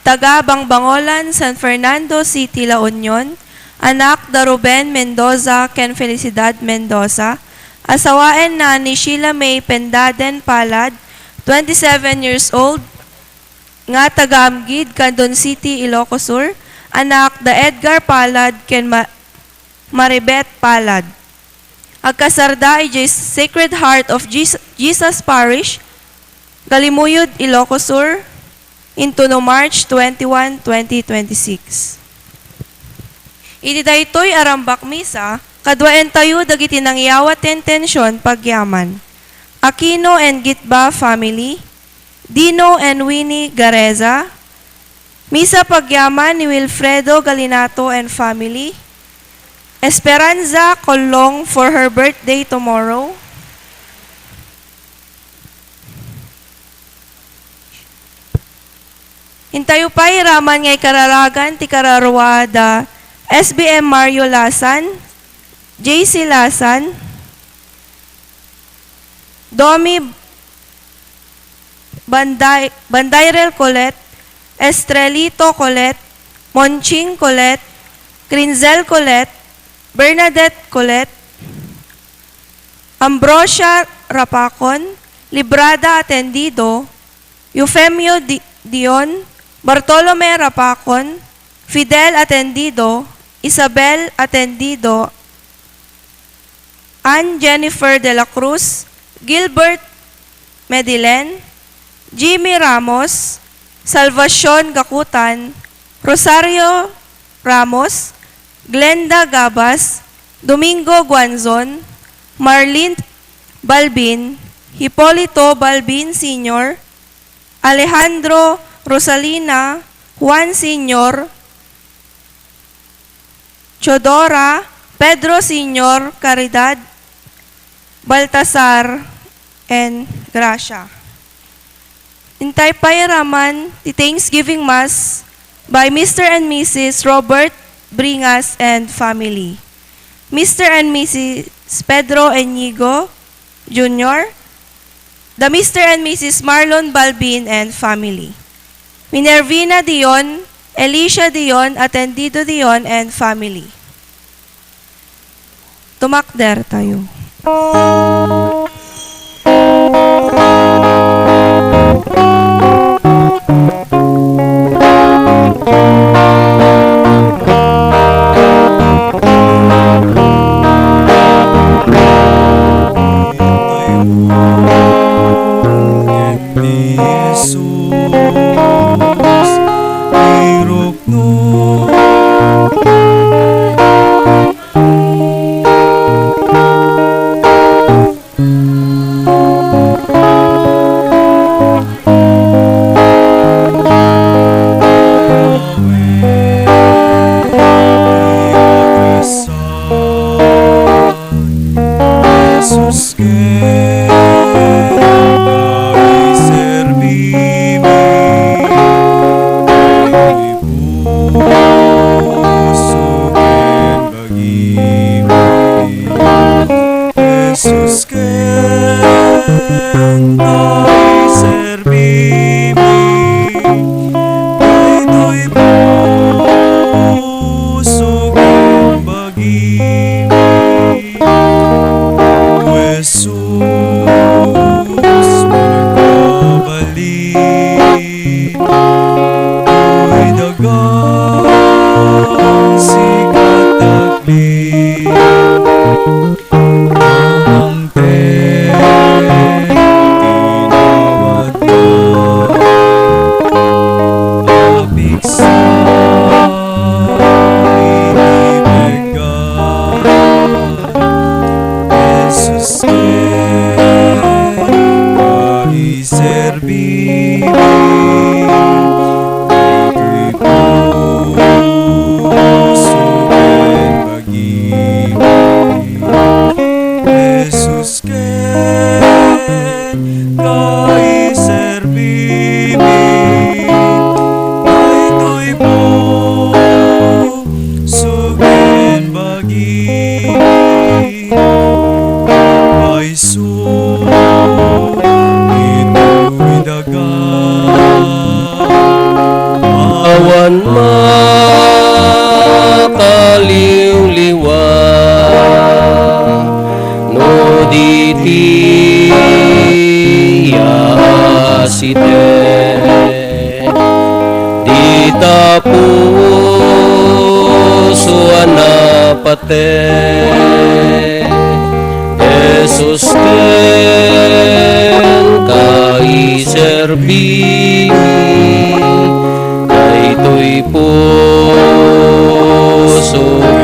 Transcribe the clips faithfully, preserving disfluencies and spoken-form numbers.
taga Bangbangolan, San Fernando City, La Union, anak da Ruben Mendoza ken Felicidad Mendoza, asawaenna ni Sheila May Pendaden Palad, twenty-seven years old, nga taga Amgid, Candon City, Ilocos Sur, anak da Edgar Palad ken Ma-, Maribet Palad. Agkasarda idiay Sacred Heart of Jes-, Jesus Parish, Galimuyod, Ilocos Sur, intuno March twenty-one, twenty twenty-six. Iti daytoy a rambak misa, kaduaentayo dagiti nangyawat ti intension pagyaman. Aquino and Gitba family, Dino and Winnie Gareza, misa pagyaman ni Wilfredo Galinato and family, Esperanza Colong for her birthday tomorrow. Intayo pay iraman nga ikararagan ti kararua da S B M Mario Lasan, J C Lasan, Domi Banday-, Bandairel Colet, Estrelito Colet, Monching Colet, Crinzel Colet, Bernadette Colet, Ambrosia Rapacon, Librada Atendido, Eufemio Di-, Dion, Bartolome Rapacon, Fidel Atendido, Isabel Atendido, Ann Jennifer de la Cruz, Gilbert Medilen, Jimmy Ramos, Salvacion Gakutan, Rosario Ramos, Glenda Gabas, Domingo Guanzon, Marlene Balbin, Hipolito Balbin Senior, Alejandro, Rosalina, Juan Senior, Teodora, Pedro Senior, Caridad, Baltasar, and Gracia. Intay pay iraman ti Thanksgiving Mass by Mister and Missus Robert Bringas and family. Mister and Missus Pedro Enigo Junior, the Mister and Missus Marlon Balbin and family. Minervina Dion, Alicia Dion, Atendido Dion, and family. Tumakder tayo. Ni Jesus, irukno. Jesus, kenka iserbimi, ibukom Awan makaliwliwa no di ti asite. Dita puso a napate, Jesus, kenka iserbimi, daytoy puso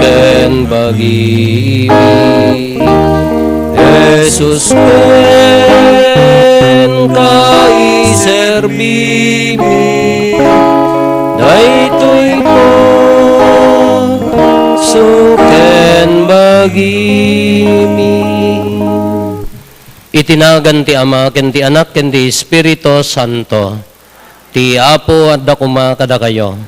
ken bagimi. Jesus, kenka iserbimi, daytoy puso ken bagimi. Iti nagan ti Ama, ken ti Anak, ken ti Espiritu Santo. Ti Apo adda koma kadakayo.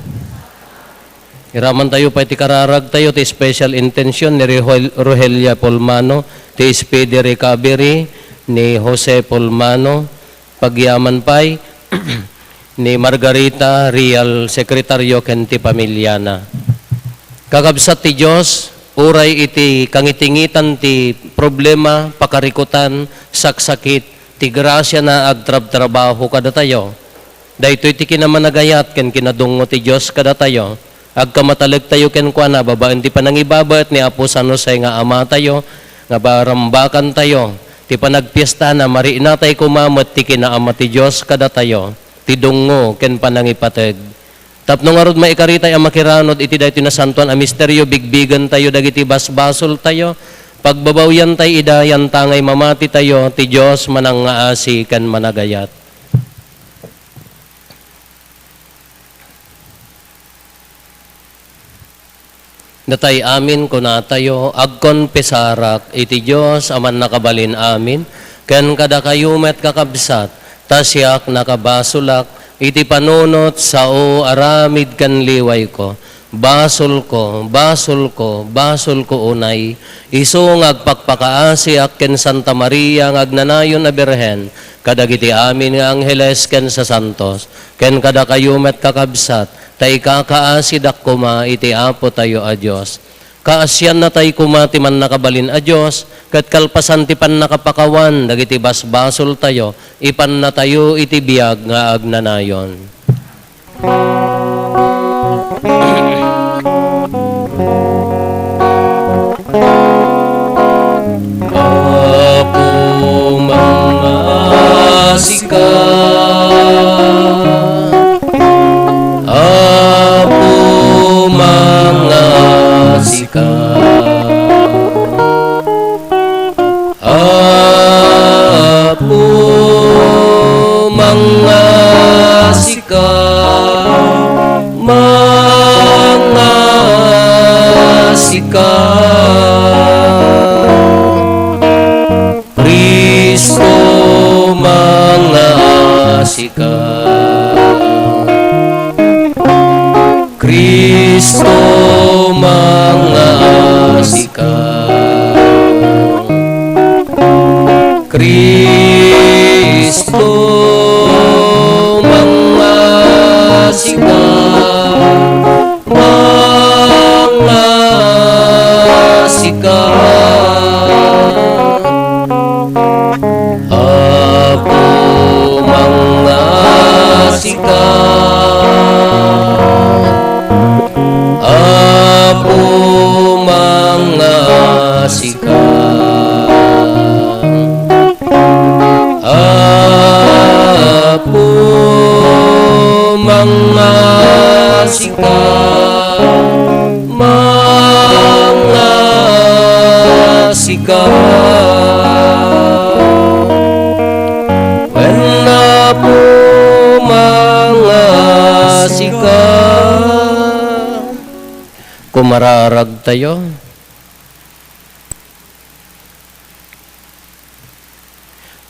Iramantayo pay ti kararagtayo, ti special intention ni Rohel-, Rogelia Polmano, ti speedy recovery ni Jose Polmano, pagyaman pay ni Margarita, Real Secretario, ken ti pamiliana. Kakabsat ti Dios, uray iti kangitingitan ti problema, pakarikutan, saksakit, ti grasiana agtrabtrabaho kadatayo. Daytoy ti kinamanagayat ken kinadungngo ti Dios kadatayo. Agkamatalektayo kenkuana babaen ti panangibabet ni Apo San Jose nga amatayo, nga barambakantayo. Ti panagpiestana, mariinatay koma met ti kinaama ti Dios kadatayo, ti dungngo ken panangipateg. Tapno ngarud maikaritay a makiranod iti daytoy nasantoan a misterio, bigbigentayo dagiti basbasoltayo, pagbabawiantay ida, yantangay mamatitayo, ti Dios manangngaasi ken managayat. Datay amin kunatayo, agkonfesarak iti Dios a mannakabalin amin, ken kadakayo met, kakabsat, ta siak nakabasolak iti panunot, sao, aramid ken liwayko. Basolko, basolko, basolko unay, isu nga agpakpakaasiak ken Santa Maria nga agnanayon a Birhen, kadagiti amin nga angheles ken sasantos, ken kadakayo met, kakabsat, ta ikakaasidak koma iti Apotayo a Dios. Kaasiannatay koma ti mannakabalin a Dios, ket kalpasan ti pannakapakawan dagiti basbasoltayo, ipannatayo iti biag nga agnanayon. Apo, mangngaasika. Apo, mangngaasika. Apo, mangngaasika. Mangngaasika. Cristo, mangngaasika. Cristo, mangngaasika. Cristo, mangngaasika. Mangngaasika. Apo, mangngaasika. Apo, mangngaasika. Apo, mangngaasika. Mangngaasika. Wen, Apo, mangngaasika. Kumararagtayo.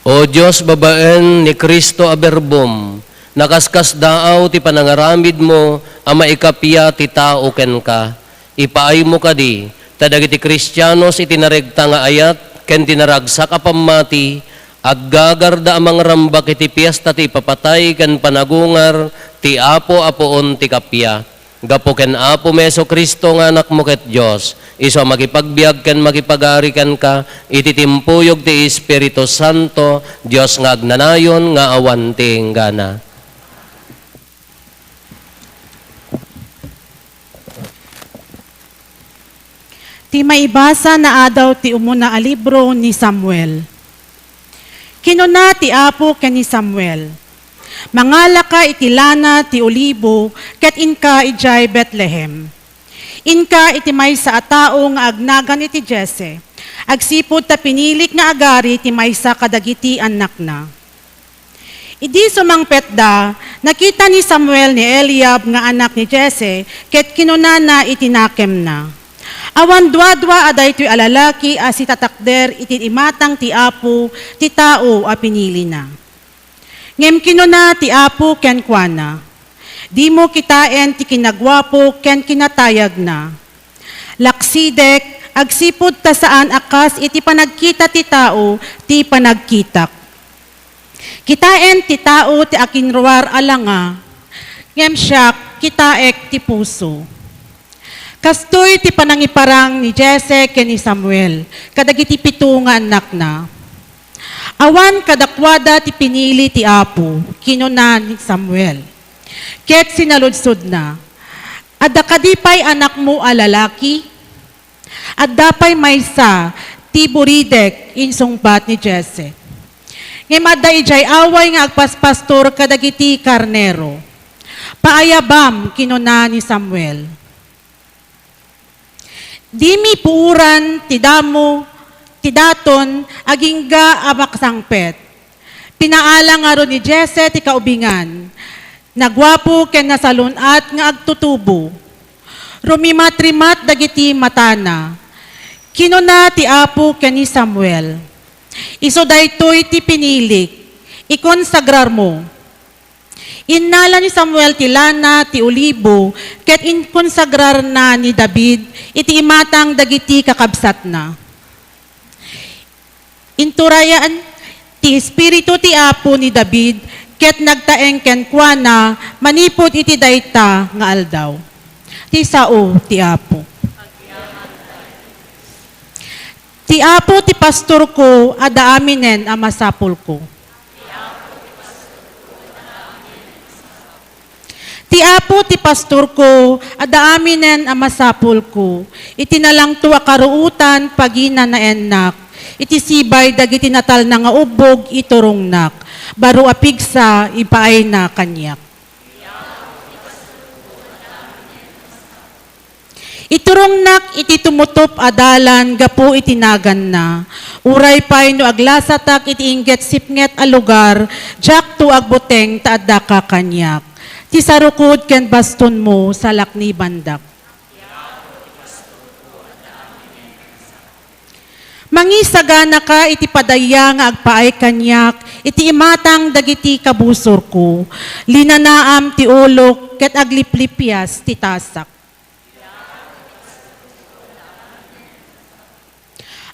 O Dios, babaen ni Cristo a Berbom, nakaskasdaaw ti panangaramidmo a maikappia ti tao kenka. Ipaaymo kadi, ta dagiti Kristianos iti naregta nga ayat ken ti naragsak a pammati, aggagarda a mangrambak iti piesta ti ipapatay ken panagungar Ti Apo a puon ti kappia, gapu ken Apomi Jesu-Cristo nga Anakmo ket Dios, isu a makipagbiag ken makipagari kenka iti timpuyog ti Espiritu Santo, Dios nga agnanayon nga awan ti inggana. Ti maibasa nga adaw ti umuna a libro ni Samuel. Kinuna ti Apo ken ni Samuel, "Mangalaka iti lana ti olibo ket inka idiay Betlehem. Inka iti maysa a tao nga agnagan iti Jesse, agsipud ta pinilik nga agari ti maysa kadagiti annakna." Idi sumangpetda, nakita ni Samuel ni Eliab nga anak ni Jesse ket kinunana iti nakemna, "Awan duadua a daytoy a lalaki a sitatakder iti imatang ti Apo ti tao a pinilina." Ngem kinuna ti Apo kenkuana, "Dimo kitaen ti kinaguapo ken kinatayagna. Laksidek, agsipud ta saan a kas iti panagkita ti tao ti panagkitak. Kitaen ti tao ti akinruar a langa, ngem siak, kitaek ti puso." Kastoy ti panangiparang ni Jesse ken ni Samuel kadagiti pito nga annakna. "Awan kadakuada ti pinili ti Apo," kinuna ni Samuel. Ket sinaludsodna, "Adda kadi pay anakmo a lalaki?" "Adda pay maysa ti buridek," insungbat ni Jesse. "Ngem adda idiay away nga agpaspastor kadagiti karnero." "Paayabam," kinuna ni Samuel. "Dimi puoran ti damo, ti daton, agingga a makasangpet." Pinaala ngarud ni Jesse ti kaubingan. Naguapo ken nasalun-at nga agtutubo. Rumimatrimat dagiti matana. Kinuna ti Apo ken ni Samuel, "Isu daytoy ti pinilik, ikonsagrarmo." Innala ni Samuel ti lana ti olibo ket inkonsagrarna ni David iti imatang dagiti kakabsatna. Inturayan ti Espiritu ti Apo ni David ket nagtaeng kenkuana manipud iti dayta nga aldaw. Ti sao ti Apo. Ti Apo ti pastorko, adda aminen a masapulko. Ti Apo ti pastorko, adda aminen a masapulko. Iti nalangto a karuotan, paginanaennak. Iti sibay dagiti natalna nga ubbog, iturongnak. Baro a pigsa, ipaayna kaniak. Iturongnak iti tumutop a dalan gapu iti naganna. Uray pay no aglasatak iti inggit sipnget a lugar, diakto agbuteng ta addaka kaniak. Ti sarukod ken bastonmo, salaknibandak. Mangisaganaka iti padaya nga agpaay kaniak iti imatang dagiti kabusorko. Linanaam ti ulok ket agliplipias ti tasak.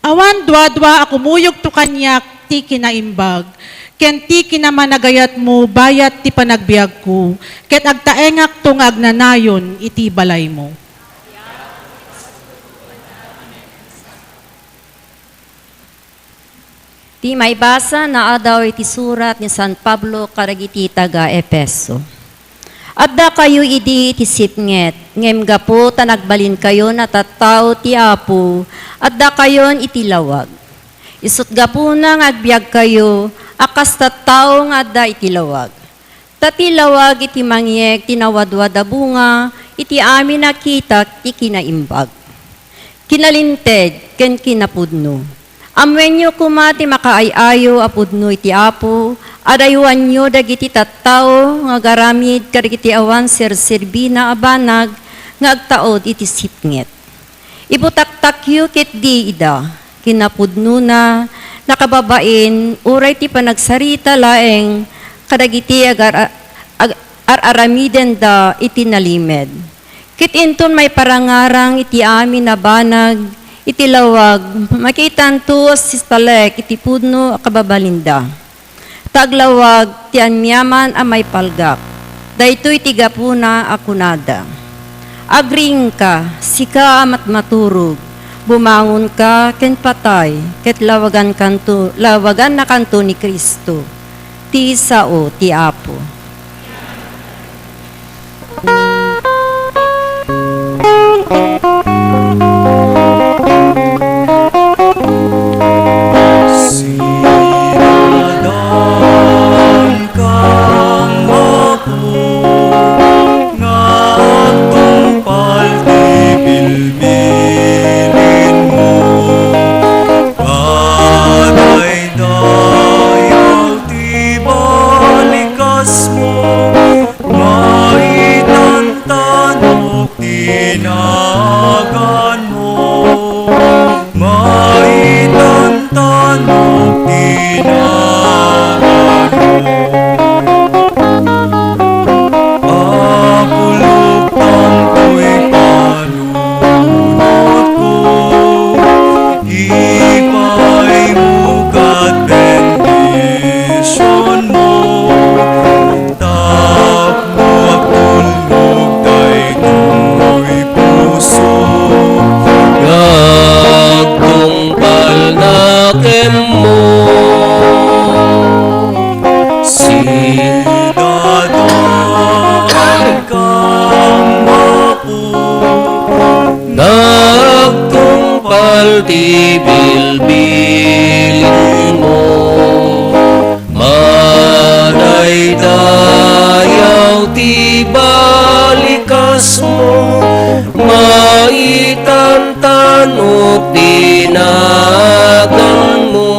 Awan duadua a kumuyogto kaniak ti kinaimbag ken ti kinamanagayatmo bayat ti panagbiagko, ket agtaengakto nga agnanayon iti balaymo. Ti maibasa nga adaw iti surat ni San Pablo kadagiti taga-Efeso. Addakayo idi iti sipnget, ngem gapu ta nagbalinkayon a tattao ti Apo, addakayon iti lawag. Isut' gapuna nga agbiagkayo a kas tattao nga adda iti lawag. Ta ti lawag iti mangyeg ti nawadwad a bunga iti amin a kitak ti kinaimbag. Kinalinteg ken kinapudno. Ammoenyo koma ti makaay-ayo a pudno iti Apo, adaywanyo dagiti tattao nga agaramid kadagiti awan serserbina a banag nga agtaud iti sipnget. Ibutaktakyo ketdi ida, kinapudnona, nakababain, uray ti panagsarita laeng kadagiti agar-, ag-, ar-aramidenda iti nalimed. Ket inton maiparangarang iti amin a banag iti lawag, makitanto a sistalek iti pudno a kababalinda. Ta aglawag ti aniaman a maipalgak. Daytoy ti gapuna a kunada, "Agriingka, sika a matmaturog, bumangonka ken patay, ket lawagankanto, lawagannakanto ni Cristo." Ti sao ti Apo. Sinadaan kang Apo, nga agtungpal ti bilbilinmo. Kadaydayaw ti balikasmo, maitantanok ti naganmo. Maitantanok ti naganmo. Apo, luktanto ti panunotko. Ipaaymo ket bendisionmo. Tapno agtulnog daytoy puso nga agtungpalna kenmo. Sinadaan kang Apo, nga agtungpal ti bilbilinmo. Madaydayaw ti balikasmo, maitantanok ti naganmo,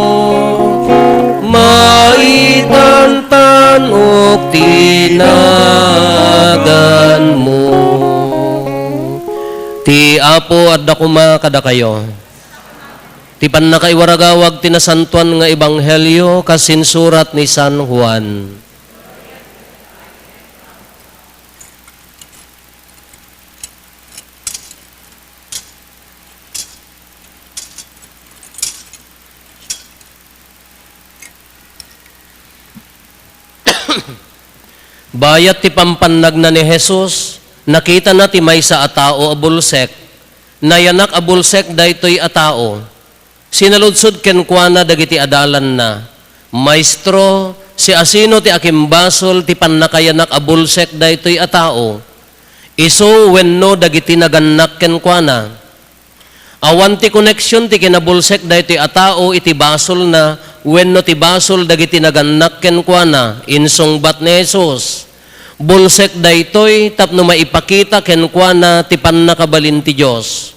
maitantanok ti naganmo. Ti Apo adda koma kadakayo. Ti pannakaiwaragawag ti nasantoan nga ebanghelio kas insurat ni San Juan. Bayat ti pampannagna ni Jesus, nakitana ti maysa a tao a bulsek. Nayanak a bulsek daytoy a tao. Sinaludsod kenkuana dagiti adalanna, "Maestro, siasino ti akimbasol ti pannakayanak a bulsek daytoy a tao? Isu wenno dagiti nagannak kenkuana?" "Awan ti koneksion ti kinabulsek daytoy a tao iti basolna wenno ti basol dagiti nagannak kenkuana," insungbat ni Jesus. "Bulsek daytoy tapno maipakita kenkuana ti pannakabalin ti Dios.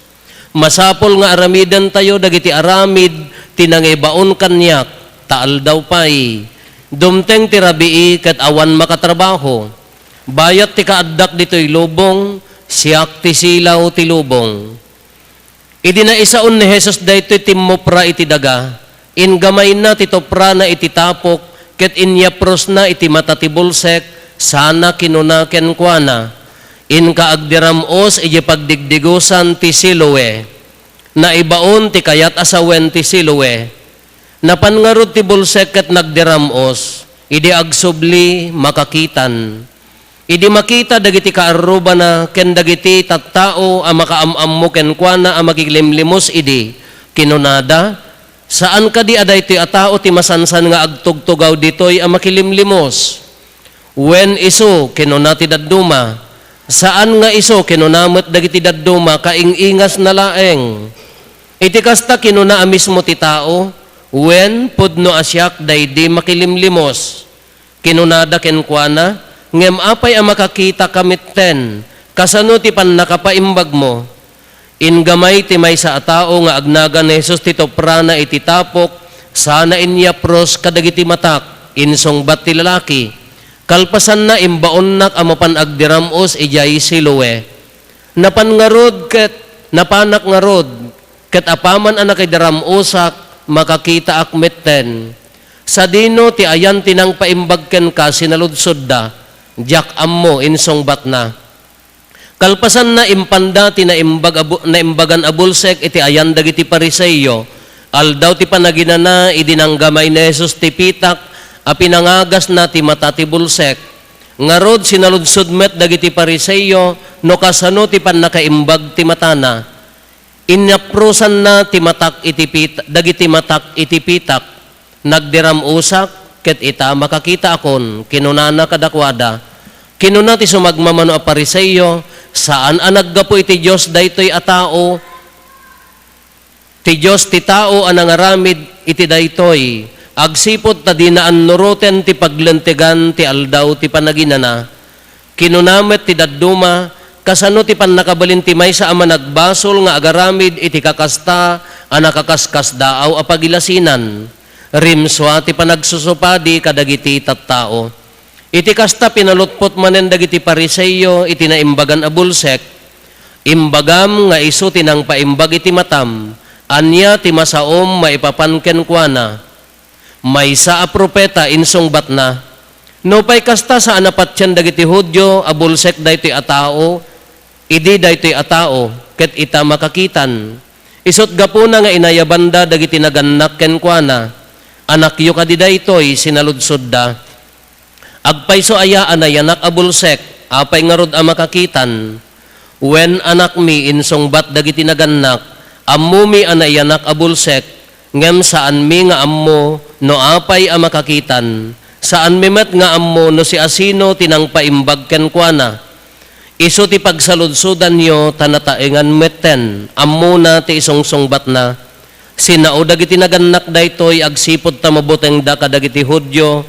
Masapul nga aramidentayo dagiti aramid ti nangibaon kaniak, ta aldaw pay. Dumteng ti rabii ket awan makatrabaho. Bayat ti kaaddak ditoy lubong, siak ti silaw ti lubong. Idi naisaon ni Jesus daytoy timmupra iti daga, inggamayna ti tuprana iti tapok ket inyaprosna iti mata ti bulsek, sana kinuna kenkuana, 'Inka agdiram-os idiay pagdigdigosan ti Siloe.'" Naibaon ti kayat a sawen ti Siloe. Napan ngarud ti bulsek ket nagdiram-os. Idi agsubli, makakitan. Idi makita dagiti kaarrubana ken dagiti tattao a makaam-ammo kenkuana a makilimlimos idi, kinunada, "Saan kadi a daytoy a tao ti masansan nga agtugtugaw ditoy a makilimlimos?" "Wen isu," kinuna ti dadduma. "Saan nga isu," kinuna met dagiti dadduma, "kaing-ingasna laeng." Iti kasta, kinuna a mismo ti tao, "Wen, pudno a siak daydi makilimlimos." Kinunada kenkuana, "Ngem apay a makakitaka metten? Kasano ti pannakapaimbagmo?" "Inggamay ti maysa a tao nga agnagan ni Jesus ti tuprana iti tapok, sana inyapros kadagiti matak," insungbat ti lalaki. "Kalpasanna, imbaonnak a mapan agdiram-os idiay Siloe. Napan ngarud ket, napanak ngarud, ket apaman a nakidiram-osak, makakitaak metten. Sadino ti ayan ti nangpaimbag kenka?" sinaludsodda. "Diak ammo," insungbatna. Kalpasanna, impanda ti naimbag a bu-, naimbagan a bulsek iti ayan dagiti Fariseo. Aldaw ti panaginana, idi nanggamay ni Jesus ti pitak a pinangagasna ti mata ti bulsek. Ngarud, sinaludsod met dagiti Fariseo no kasano ti pannakaimbag ti matana. Innaprosanna ti matak iti pit-, dagiti matak iti pitak. Nagdiram-usak, ket ita, makakitaakon, kinunana kadakuada. Kinuna ti sumagmamano a Fariseo, "Saan a naggapu iti Dios daytoy a tao, ti Dios ti tao a nangaramid iti daytoy, agsipud ta dina annuroten ti paglentegan ti aldaw ti panaginana." Kinuna met ti dadduma, "Kasano ti pannakabalin ti maysa a managbasol nga agaramid iti kakasta a nakaskasdaaw a pagilasinan? Rimsua ti panagsusupadi kadagiti tattao." Iti kasta, pinalutpot manen dagiti Fariseo iti naimbagan a bulsek, "Imbagam nga isu ti nangpaimbag iti matam. Ania ti masaom maipapan kenkuana? Maysa a profeta," insungbatna. "Nupay kasta, saan a patien dagiti Judio a bulsek daytoy a tao, idi daytoy a tao, ket ita, makakitan. Isut' gapuna nga inayabanda dagiti nagannak kenkuana." "Anakyo kadi daytoy?" sinaludsodda. "Agpayso aya a nayanak a bulsek? Apay ngarud a makakitan?" "Wen, anakmi," insungbat dagiti nagannak, "ammomi a nayanak a bulsek, ngem saanmi nga ammo no apay a makakitan. Saanmi met nga ammo no siasino ti nangpaimbag kenkuana. Isu ti pagsaludsodanyo, ta nataengan metten." Ammona ti isungsungbatna. Sinao dagiti nagannak daytoy agsipud ta mabutengda kadagiti Judio.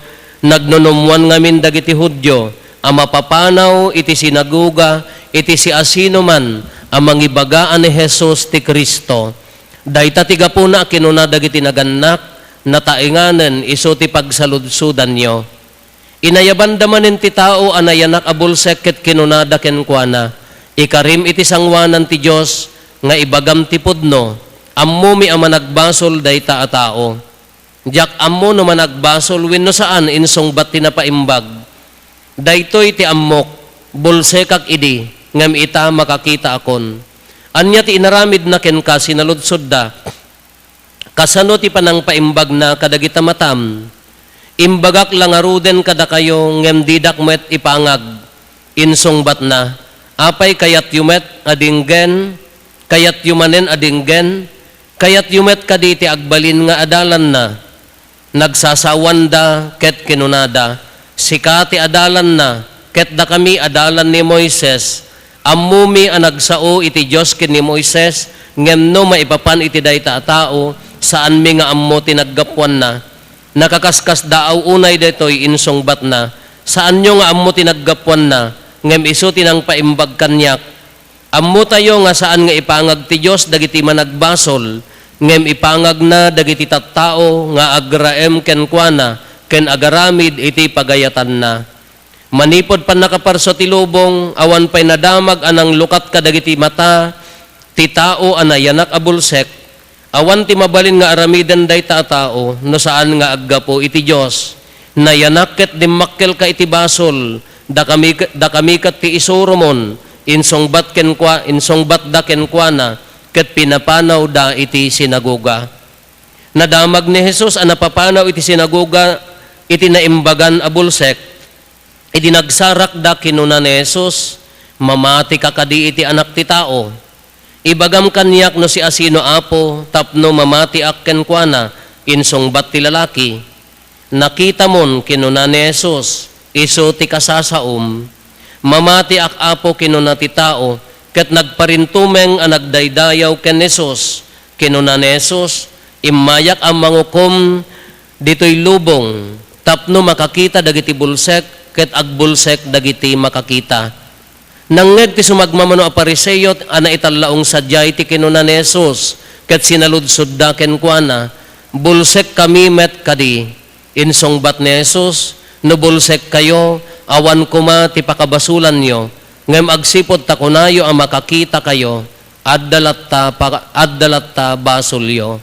Nagnunummoan ngamin dagiti Judio a mapapanaw iti sinagoga iti siasinoman a mangibaga a ni Jesus ti Cristo. Dayta ti gapuna a kinuna dagiti nagannak, "Nataenganen isu ti pagsaludsodanyo." Inayabanda manen ti tao a nayanak a bulsek ket kinunada kenkuana, "Ikarim iti sangoanan ti Dios nga ibagam ti pudno. Ammomi a managbasol dayta a tao." "Diak ammo no managbasol wenno saan," insungbat ti napaimbag. "Daytoy ti ammok, bulsekak idi, ngem ita, makakitaakon." "Ania ti inaramidna kenka?" sinaludsodda. "Kasano ti panangpaimbagna kadagita matam? Imbagak la ngaruden kadakayo, ngem didak met ipangag," insungbatna. "Apay, kayatyo met a dinggen? Kayatyo manen a dinggen? Kayatyo met kadi ti agbalin nga adalanna?" Nagsasawanda ket kinunada, "Sika ti adalanna, ket dakami adalan ni Moises. Ammomi a nagsao iti Dios ken ni Moises, ngem no maipapan iti dayta a tao, saanmi nga ammo ti naggapuanna. Nakakaskasdaaw unay daytoy," insungbatna. "Saanyo nga ammo ti naggapuanna, ngem isu ti nangpaimbag kaniak." Ammotayo nga saan nga ipangag ti Dios dagiti managbasol, ngem ipangagna dagiti tattao nga agraem kenkuana ken agaramid iti pagayatanna. Manipud pannakaparso ti lubong, awan pay nadamag a nanglukat kadagiti mata ti tao a nayanak a bulsek. Awan ti mabalin nga aramiden dayta a tao no saan nga aggapu iti Dios. "Nayanak ket dimmakkelka iti basol, dakami, dakami ket ti isuromon," insungbat kenkua-, insungbatda kenkuana, ket pinapanawda iti sinagoga. Nadamag ni Jesus a napapanaw iti sinagoga iti naimbagan a bulsek. Idi nagsarakda, kinuna ni Jesus, "Mamatika kadi iti Anak ti Tao? Ibagam kaniak no siasino, Apo, tapno mamatiak kenkuana," insungbat ti lalaki. "Nakitamon," kinuna ni Jesus, "isu ti kasasaom." "Mamatiak, Apo," kinuna ti tao, ket nagparintumeng a nagdaydayaw ken Jesus. Kinuna ni Jesus, "Immayak a mangukom ditoy lubong, tapno makakita dagiti bulsek ket agbulsek dagiti makakita." Nangngeg ti sumagmamano a Fariseo a naitallaong sadiay ti kinuna ni Jesus, ket sinaludsodda kenkuana, "Bulsekkami met kadi?" Insungbat ni Jesus, "No bulsekkayo, awan koma ti pakabasolanyo, ngem agsipud ta kunayo a makakitakayo, adda latta pa-, adda latta basolyo."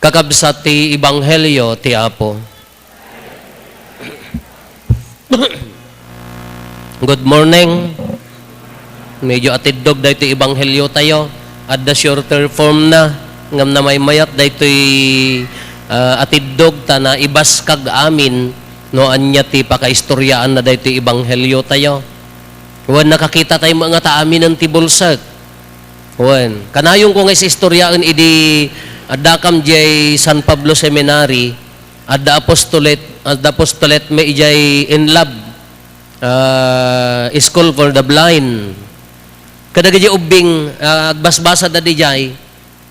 Kakabsat ti Ebanghelio ti Apo. Good morning. Medyo atiddog daytoy Ebanghelio tayo. Adda shorter form na, ngem namaymayat daytoy, ah, atiddog ta naibaskag amin. No ania ti pakaistoryaanna daytoy ebanghelio tayo. Wen, nakakita tayo nga ta aminen ti bulsek. Wen, kanayonko nga isistoryaen idi addakam diay San Pablo Seminary, adda apostolate, adda apostolate met idiay Inlab, ah, School for the Blind. Kadagiti ubbing, ah, agbasbasada didiay,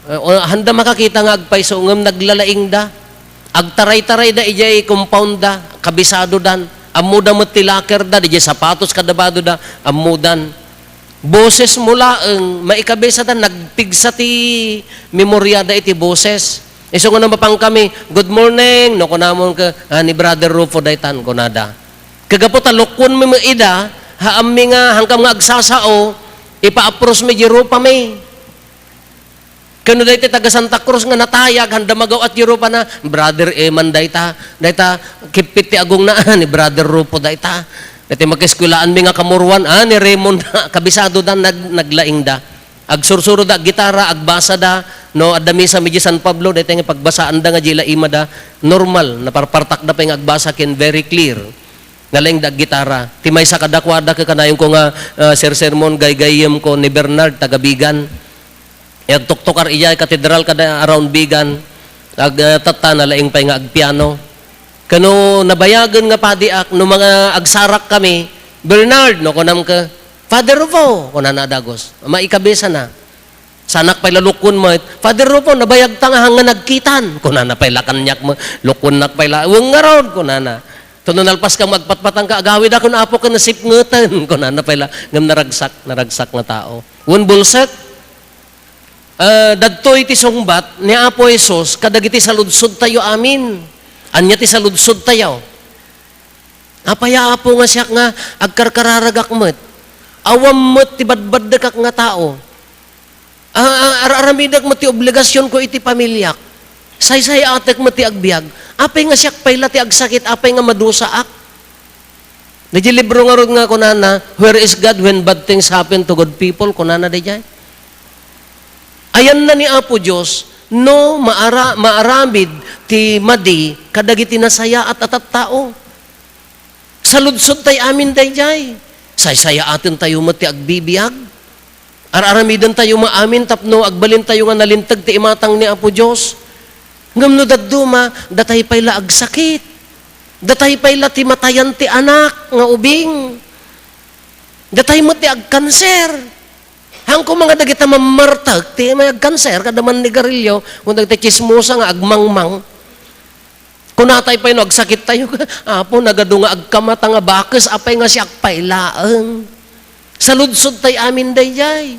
ah, o, handa makakita nga agpayso, ngem naglalaingda. Agtaraytarayda idiay compoundda, kabisadodan. Ammoda met ti lackerda, didiay sapatos kada badoda, ammodan. Bosesmo laeng, maikabisada, nagpigsa ti memoriada iti boses. Isu nga no mapankami, "Good morning," no kunamon ket, "Ah, ni Brother Rufo daytan," kunada. Kagapu ta lukkuenmi met ida, ha ammi nga, hankam nga agsasao, ipaapprosmi di rupami. Ken no daytoy taga Santa Cruz nga natayag, handa magaw-at di rupana, "Brother Eman dayta, dayta, kippit ti agongna, ah, ni Brother Rufo dayta. Daytoy makieskwelaanmi nga kamuruan, ah, ni Raymond," kabisadoda, nag-, naglaingda. Agsursuroda, gitara, agbasada, no, adda misa idiay San Pablo, daytoy nga pagbasaanda nga diay la imada, normal, naparpartakda pay nga agbasa ken very clear. Nalaingda aggitara. Ti maysa kadakuada, kakanayonko nga, ah, sersermon, gaygayyemko ni Bernard, taga Vigan. Agtuktokar idiay katedral kada around Vigan. Ag-, ah, tatta, nalaing pay nga agpiano. Ken no nabayagen nga padiak, no mga agsarakkami, "Bernard," no, kunam ket, "Father Rufo," kunana a dagus. Maikabisana. Saanak pay la lukkuen met, "Father Rufo, nabayagta nga, nga nagkitan," kunana pay la kaniak met, lukkuennak pay la, "Wen ngarud," kunana. "Ket no nalpaskam agpatpatangka, agawidak ken Apo ken nasipngeten," kunana pay la, ngem naragsak, naragsak nga tao. Wen bulsek, ah, dagitoy ti sungbat ni Apo Jesus kadagiti saludsodtayo amin. Ania ti saludsodtayo? Apay, Apo, nga siak nga agkarkararagak met? Awan met ti badbaddekak nga tao. A-, a-, ar-aramidek met ti obligasionko iti pamiliak. Saysay-atek met ti agbiag. Apay nga siak pay la ti agsakit? Apay nga madusaak? Diay libro ngarud nga kunana, "Where is God when bad things happen to good people?" kunana diay. Ayanna ni Apo Dios no maara-, maaramid ti madi kadagiti nasayaat a tattao. Saludsodtayo amin daydiay. Saysayaatentayo met ti agbibiag. Ar-aramidentayo met amin tapno agbalintayo nga nalinteg ti imatang ni Apo Dios. Ngem no dadduma, datay pay la agsakit. Datay pay la ti matayan ti anak nga ubing. Datay met ti agkanser. Haan koma nga dagita mammartek ti may agkanser, kada mannigarilyo, kun dagiti tsismosa nga agmangmang. Kunatay pay no agsakittayo, "Apo, nagadu nga agkamata nga bakes, apay nga siak pay laeng?" Saludsodtayo amin daydiay.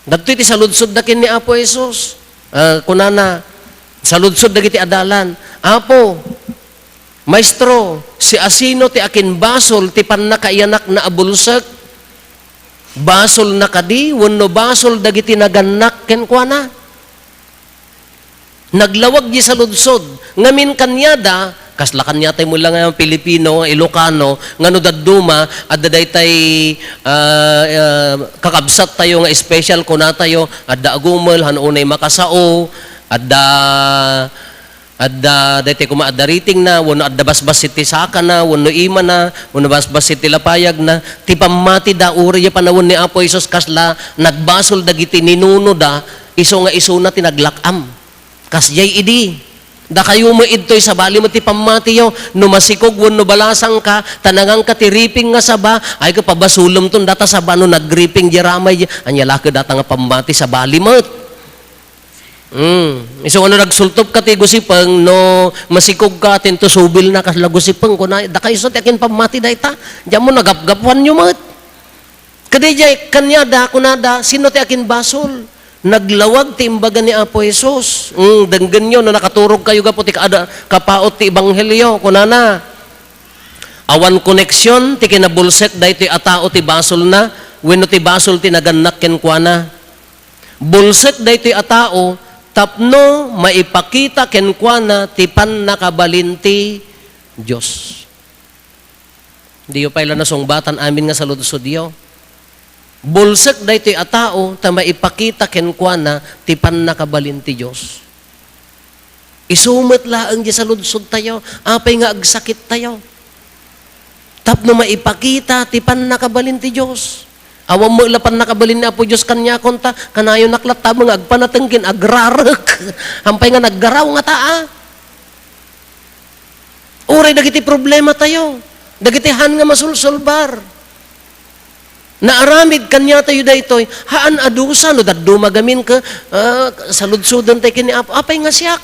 Dagitoy ti saludsodda ken ni Apo Jesus. Ah, kunana, saludsod dagiti adalan, "Apo, Maestro, siasino ti akinbasol ti pannakaiyanakna a bulsek? Basolna kadi wenno basol dagiti nagannak kenkuana?" Naglawag di saludsod. Ngamin kaniada, kasla kaniatay mo lang nga Pilipino, Ilocano, nga no dadduma, adda daytay, ah, ah, kakabsattayo nga special, kunatayo, adda agumel, han unay makasao, adda, adda daytay koma adda ratingna, wenno adda basbassit ti sakana, wenno imana, wenno basbassit ti lapayagna. Ti pammatida, uray panawen ni Apo Jesus, kasla nagbasol dagiti ninunoda, isu nga isuna ti naglak-am. Kasdiay idi, dakayo met ditoy, sabali met ti pammatiyo. No masikog wenno balasangka, ta nanganka ti riping nga saba, ay, ket pabasolemton data saba no nagriping di ramay di, ania la ket data nga pammati, sabali met. Hmm. Isu nga no nagsultopka ti gusipeng, no masikogka, tinto subilna kasla gusipeng, kuna, dakayso ti akin pammati dayta. Diay mo nagapgapuanyo met. Kadi diay kaniada, kunada, "Sino ti akinbasol?" Naglawag ti imbaga ni Apo Jesus. Mm, denggenyo no nakaturogkayo gapu ti kaada, kapaut ti ebanghelio, kunana, "Awan koneksion ti kinabulsek daytoy a tao ti basolna wenno ti basol ti nagannak kenkuana. Bulsek daytoy a tao tapno maipakita kenkuana ti pannakabalin ti Dios." Diyo pay la nasungbatan amin nga saludsodyo. Bulsek daytoy a tao ta maipakita kenkuana ti pannakabalin ti Dios. Isu met laeng diay saludsodtayo, apay nga agsakittayo? Tapno maipakita ti pannakabalin ti Dios. Awan met la pannakabalin ni Apo Dios kaniakon ta, kanayonak latta nga agpanateng ken agrarek. Apay nga naggaraw ngata, a? Uray dagiti problematayo, dagiti haan nga masulsolbar. Naaramid kaniatayo daytoy, haan a dusa no dadduma gamin ket, ah, saludsodentayo ken ni Apo, apay nga siak?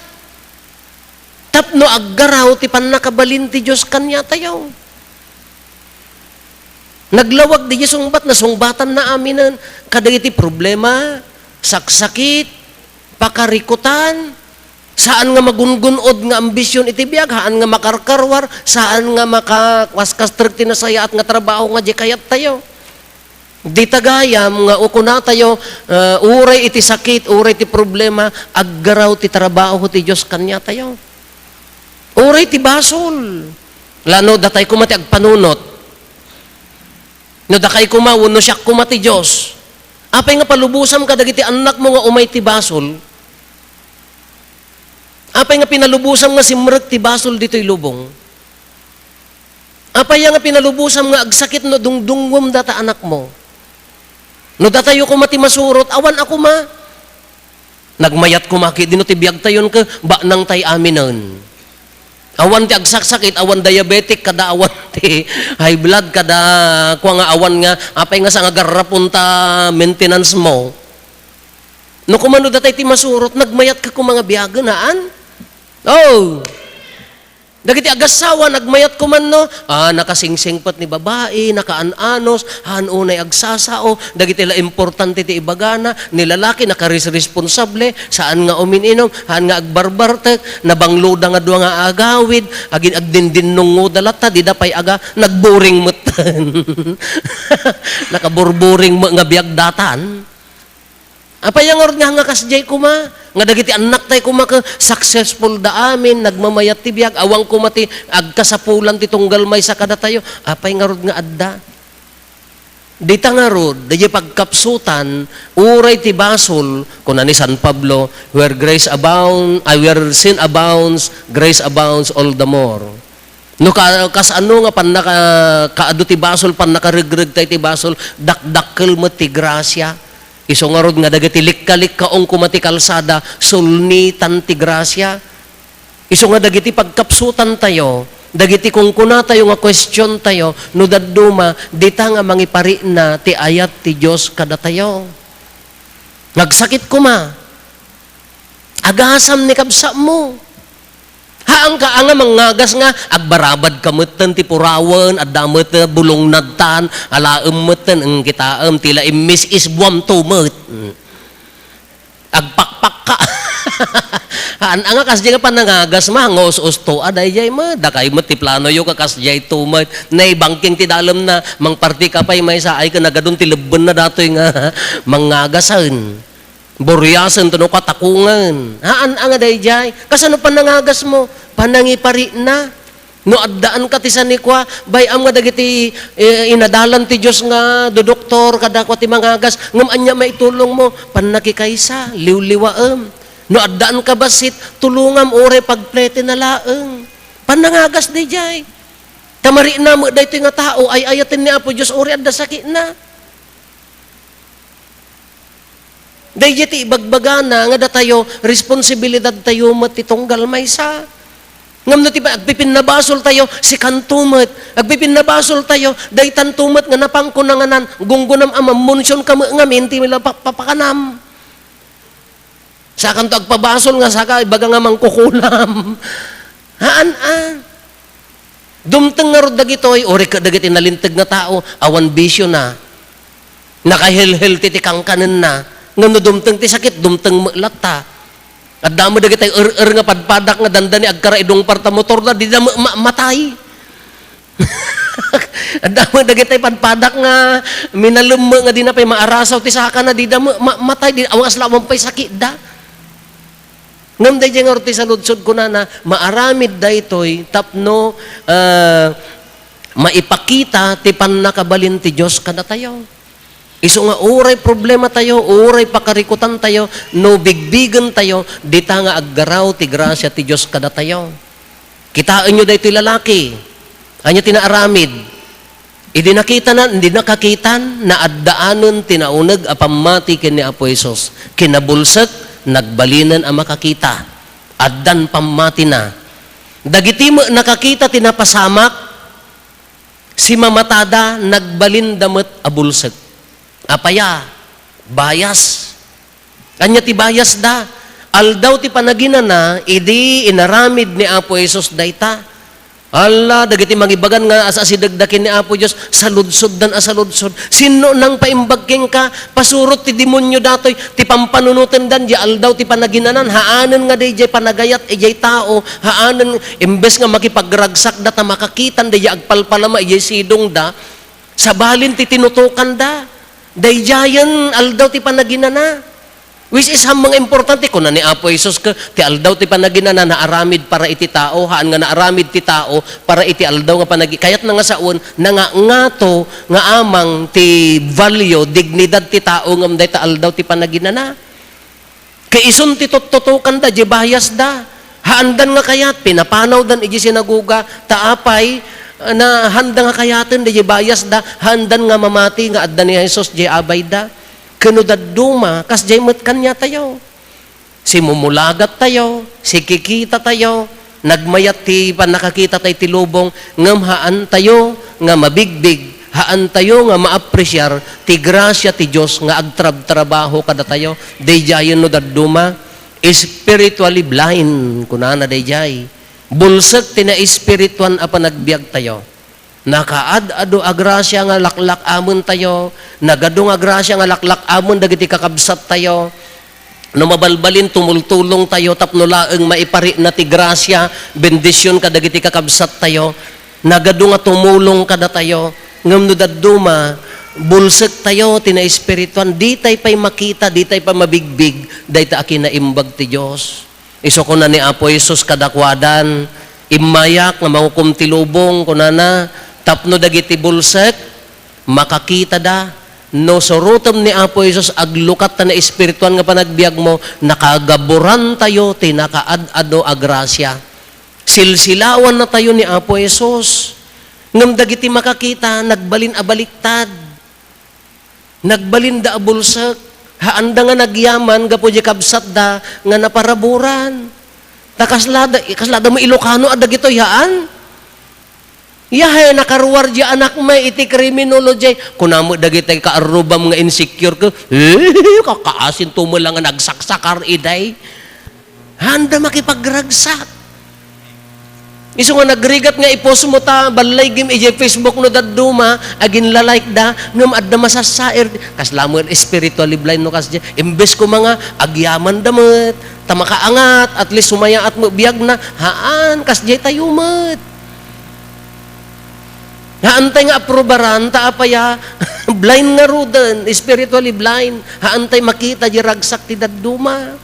Tapno aggaraw ti pannakabalin ti Dios kaniatayo. Naglawag diay sungbat, nasungbatanna aminen kadagiti problema, saksakit, pakarikutan, saan nga magungun-od nga ambision iti biag, haan nga makarkarwar, saan nga makakaskastrek ti nasayaat nga trabaho nga di kayattayo. Dita gayam nga kunatayo, ah, uray iti sakit, uray ti problema, aggaraw ti trabaho ti Dios kaniatayo. Uray ti basol. La no, datay koma ti agpanunot. No dakay koma, wenno siak koma ti Dios. Apay nga palubosam kadagiti annakmo nga umay ti basol? Apay nga pinalubosam nga simrek ti basol ditoy lubong? Apay nga pinalubosam nga agsakit no dungdungngom data anakmo? No datayo koma ti masurot, awan a koma. Nagmayat koma ketdi no ti biagtayon ket baknangtay aminen. Awan ti agsaksakit, awan diabetic, kada awan ti high blood, kada kua nga awan nga, apay nga sa nga garrapon ta maintenance mo. No kumano datay ti masurot, nagmayat ka koma nga biagen, haan? Oh! Dagiti agassawa, nagmayat koma no, ah, nakasingsingpet ni babai, nakaan-anos, haan unay agsasao, dagiti la importante ti ibagana, ni lalaki, nakaresresponsable, saan nga umin-inum, haan nga agbarbartek, nabangloda nga dua nga agawid, agin-, agdindinnungoda latta, dida pay aga, nagboring metten. Nakaburboring met nga biag datan. Apay nga ngarud nga, nga kasdiay koma, nga dagiti annaktay koma ket successful da amin, nagmamayat ti biag, awan koma ti agkasapulan ti tunggal maysa kadatayo. Apay ngarud nga adda? Dita ngarud, daydiay pagkapsutan, uray ti basol, kuna ni San Pablo, "Where grace abound, ay, where sin abounds, grace abounds all the more." No ka-, kasano nga pannaka-, kaadu ti basol, pannakaregregta iti basol, dakdakkel met ti grasia. Isu ngarud nga dagiti likkalikkaong koma ti kalsada, sulnitan ti grasia. Isu nga dagiti pagkapsutantayo, dagiti kunkunatayo nga kuestiontayo, no dadduma, dita nga mangiparikna ti ayat ti Dios kadatayo. Nagsakit koma. Agasam ni kabsatmo. Haanka a nga mangngagas nga agbarabadka metten ti purawen, adda met bulong nadtan, alaem metten, eng, kitaem, ti la immis-isbuam to met. Mm. Agpakpakka. Haan a nga kasdiay nga panangagasmo, nga us-usto a daydiay met. Dakay met ti planoyo nga kasdiay to met. Naibangking ti dalemna, mangpartika pay maysa, ay, ken nagadun ti lebbenna datoy nga mangngagasen. Buriasen, tano katakongen. Haan a nga daydiay. Kasano panangagasmo? Panangiparikna. No addaanka ti sanikua, bay-am nga dagiti, eh, inadalan ti Dios nga dodoktor, kadakua ti mangagas, ngem ania maitulongmo? Pannakikaysa, liwliwaem. No addaanka bassit, tulongam uray pagpletina laeng. Panangagas daydiay. Ta marikna met daytoy nga tao, ay-ayaten ni Apo Dios uray adda sakitna. Daydiay ti ibagbagana nga datayo, responsibilidadtayo met ti tunggal maysa. Ngem no ti pa-, agpipinnabasoltayo, sikanto met. Agpipinnabasoltayo, daytanto met nga napanko nanganan, gunggonam a mammensionka met ngamin ti mila pa-, papakanam. Sakanto agpabasol nga saka ibaga nga mangkukulam. Haan a. Dumteng ngarud dagitoy, uray ket dagiti nalinteg nga tao, awan bisiona. Nakahelhelti ti kankanenna. Ngem no dumteng ti sakit, dumteng met latta. Adda met dagiti er-er nga padpadak nga dandani agkaraidungpar ta motorda, dida met ma-, matay. Adda met dagiti padpadak nga minalem met nga dina pay maarasaw ti sakana, dida met ma-, matay, di, awan kasla awan pay sakitda. Ngem daydiay ngarud ti saludsod, kunana, maaramid daytoy tapno, ah, maipakita ti pannakabalin ti Dios kadatayo. Isu nga uray problema tayo, uray pakarikutan tayo, no bigbigen tayo, dita nga aggaraw ti grasia ti Dios kadatayo. Kitaenyo daytoy lalaki. Ania ti naaramid? Idi nakitana, idi nakakitan, naaddaanen ti nauneg a pammati ken ni Apo Jesus. Kinabulsek, nagbalinen a makakita. Addan pammatina. Dagiti met nakakita ti napasamak, simamatada, nagbalinda met a bulsek. Apaya, bias. Ania ti bias da? Aldaw ti panaginana, idi inaramid ni Apo Jesus dayta. Alla, dagiti mangibagan nga as-asidegda ken ni Apo Dios, saludsoddan a saludsod. Sinno nangpaimbag kenka? Pasurot ti demonio datoy, ti pampanunotendan, di aldaw ti panaginanan, haanen nga daydiay panagayat, idiay tao, haanen, imbes nga makipagragsakda ta makakitan, daydiay agpalpalama, idiay sidongda, sabalin ti tinutokanda, daydiayen aldaw ti panaginana. Which is, ham nga importante, kuna ni Apo Jesus, ke, ti aldaw ti panaginana, naaramid para iti tao, haan nga naaramid ti tao para iti aldaw nga panagi-, kayatna nga sawen, nangangato nga amang ti value, dignidad ti tao ngem dayta aldaw ti panaginana. Kay isun ti tuttutokanda, di bias da. Haandan nga kayat, pinapanawdan iti sinagoga, ta apay, na handa nga kayaten, di bias da, haandan nga mamati nga adda ni Jesus, di abay da. Ken no dadduma, kasdiay met kaniatayo. Simumulagat tayo, sikikita tayo, nagmayat ti pannakakita tayo ti lubong, ngem haan tayo nga mabigbig, haan tayo nga maapresiar ti grasia ti Dios nga agtrabtrabaho kadatayo. Daydiayen no dadduma, spiritually blind, kunana daydiay. Bulsek ti naespirituan a panagbiag tayo. Nakaad-ado a grasia nga laklak-amen tayo, nagadu nga grasia nga laklak-amen dagiti kakabsat tayo. No mabalbalin, tumultulong tayo tapno laeng maiparina ti grasia, bendision kadagiti kakabsat tayo. Nagadu nga tumulong kadatayo, ngem no dadduma, bulsek tayo ti naespirituan, ditay pay makita, ditay pay mabigbig dayta a kinaimbag ti Dios. Isu kuna ni Apo Jesus kadakuadan, "Immayak nga mangukom ti lubong," kunana, "tapno dagiti bulsek, makakitada." No surotem ni Apo Jesus, aglukat ta naespirituan nga panagbiagmo, nakagaburan tayo ti nakaad-ado a grasia. Silsilawan na tayo ni Apo Jesus. Ngem dagiti makakita, nagbalin a baliktad. Nagbalinda a bulsek. Haanda nga nagyaman gapu di kabsatda nga naparaburan. Ta kaslada, kaslada mo Ilocano a dagitoy, haan? Yahay, nakaruar di anak may iti criminology. Kuna met dagiti kaarrubam nga insecure ko, eh, kakaasin to mo lang nga nagsaksakar, iday. Haanda makipagragsak. Isu nga nagrigat nga i-post mo ta, balay gim idiay Facebook no dadduma, aginla-like da, ngem adda masassair. Kasla met spiritually blind no kasdiay. Imbes koma nga, agyaman da met, ta makaangat, at least sumayaat mo biag na, haan, kasdiay tayo met. Haantay nga aprobaran, ta apaya, blind ngaruden, spiritually blind. Haantay makita di ragsak ti dadduma.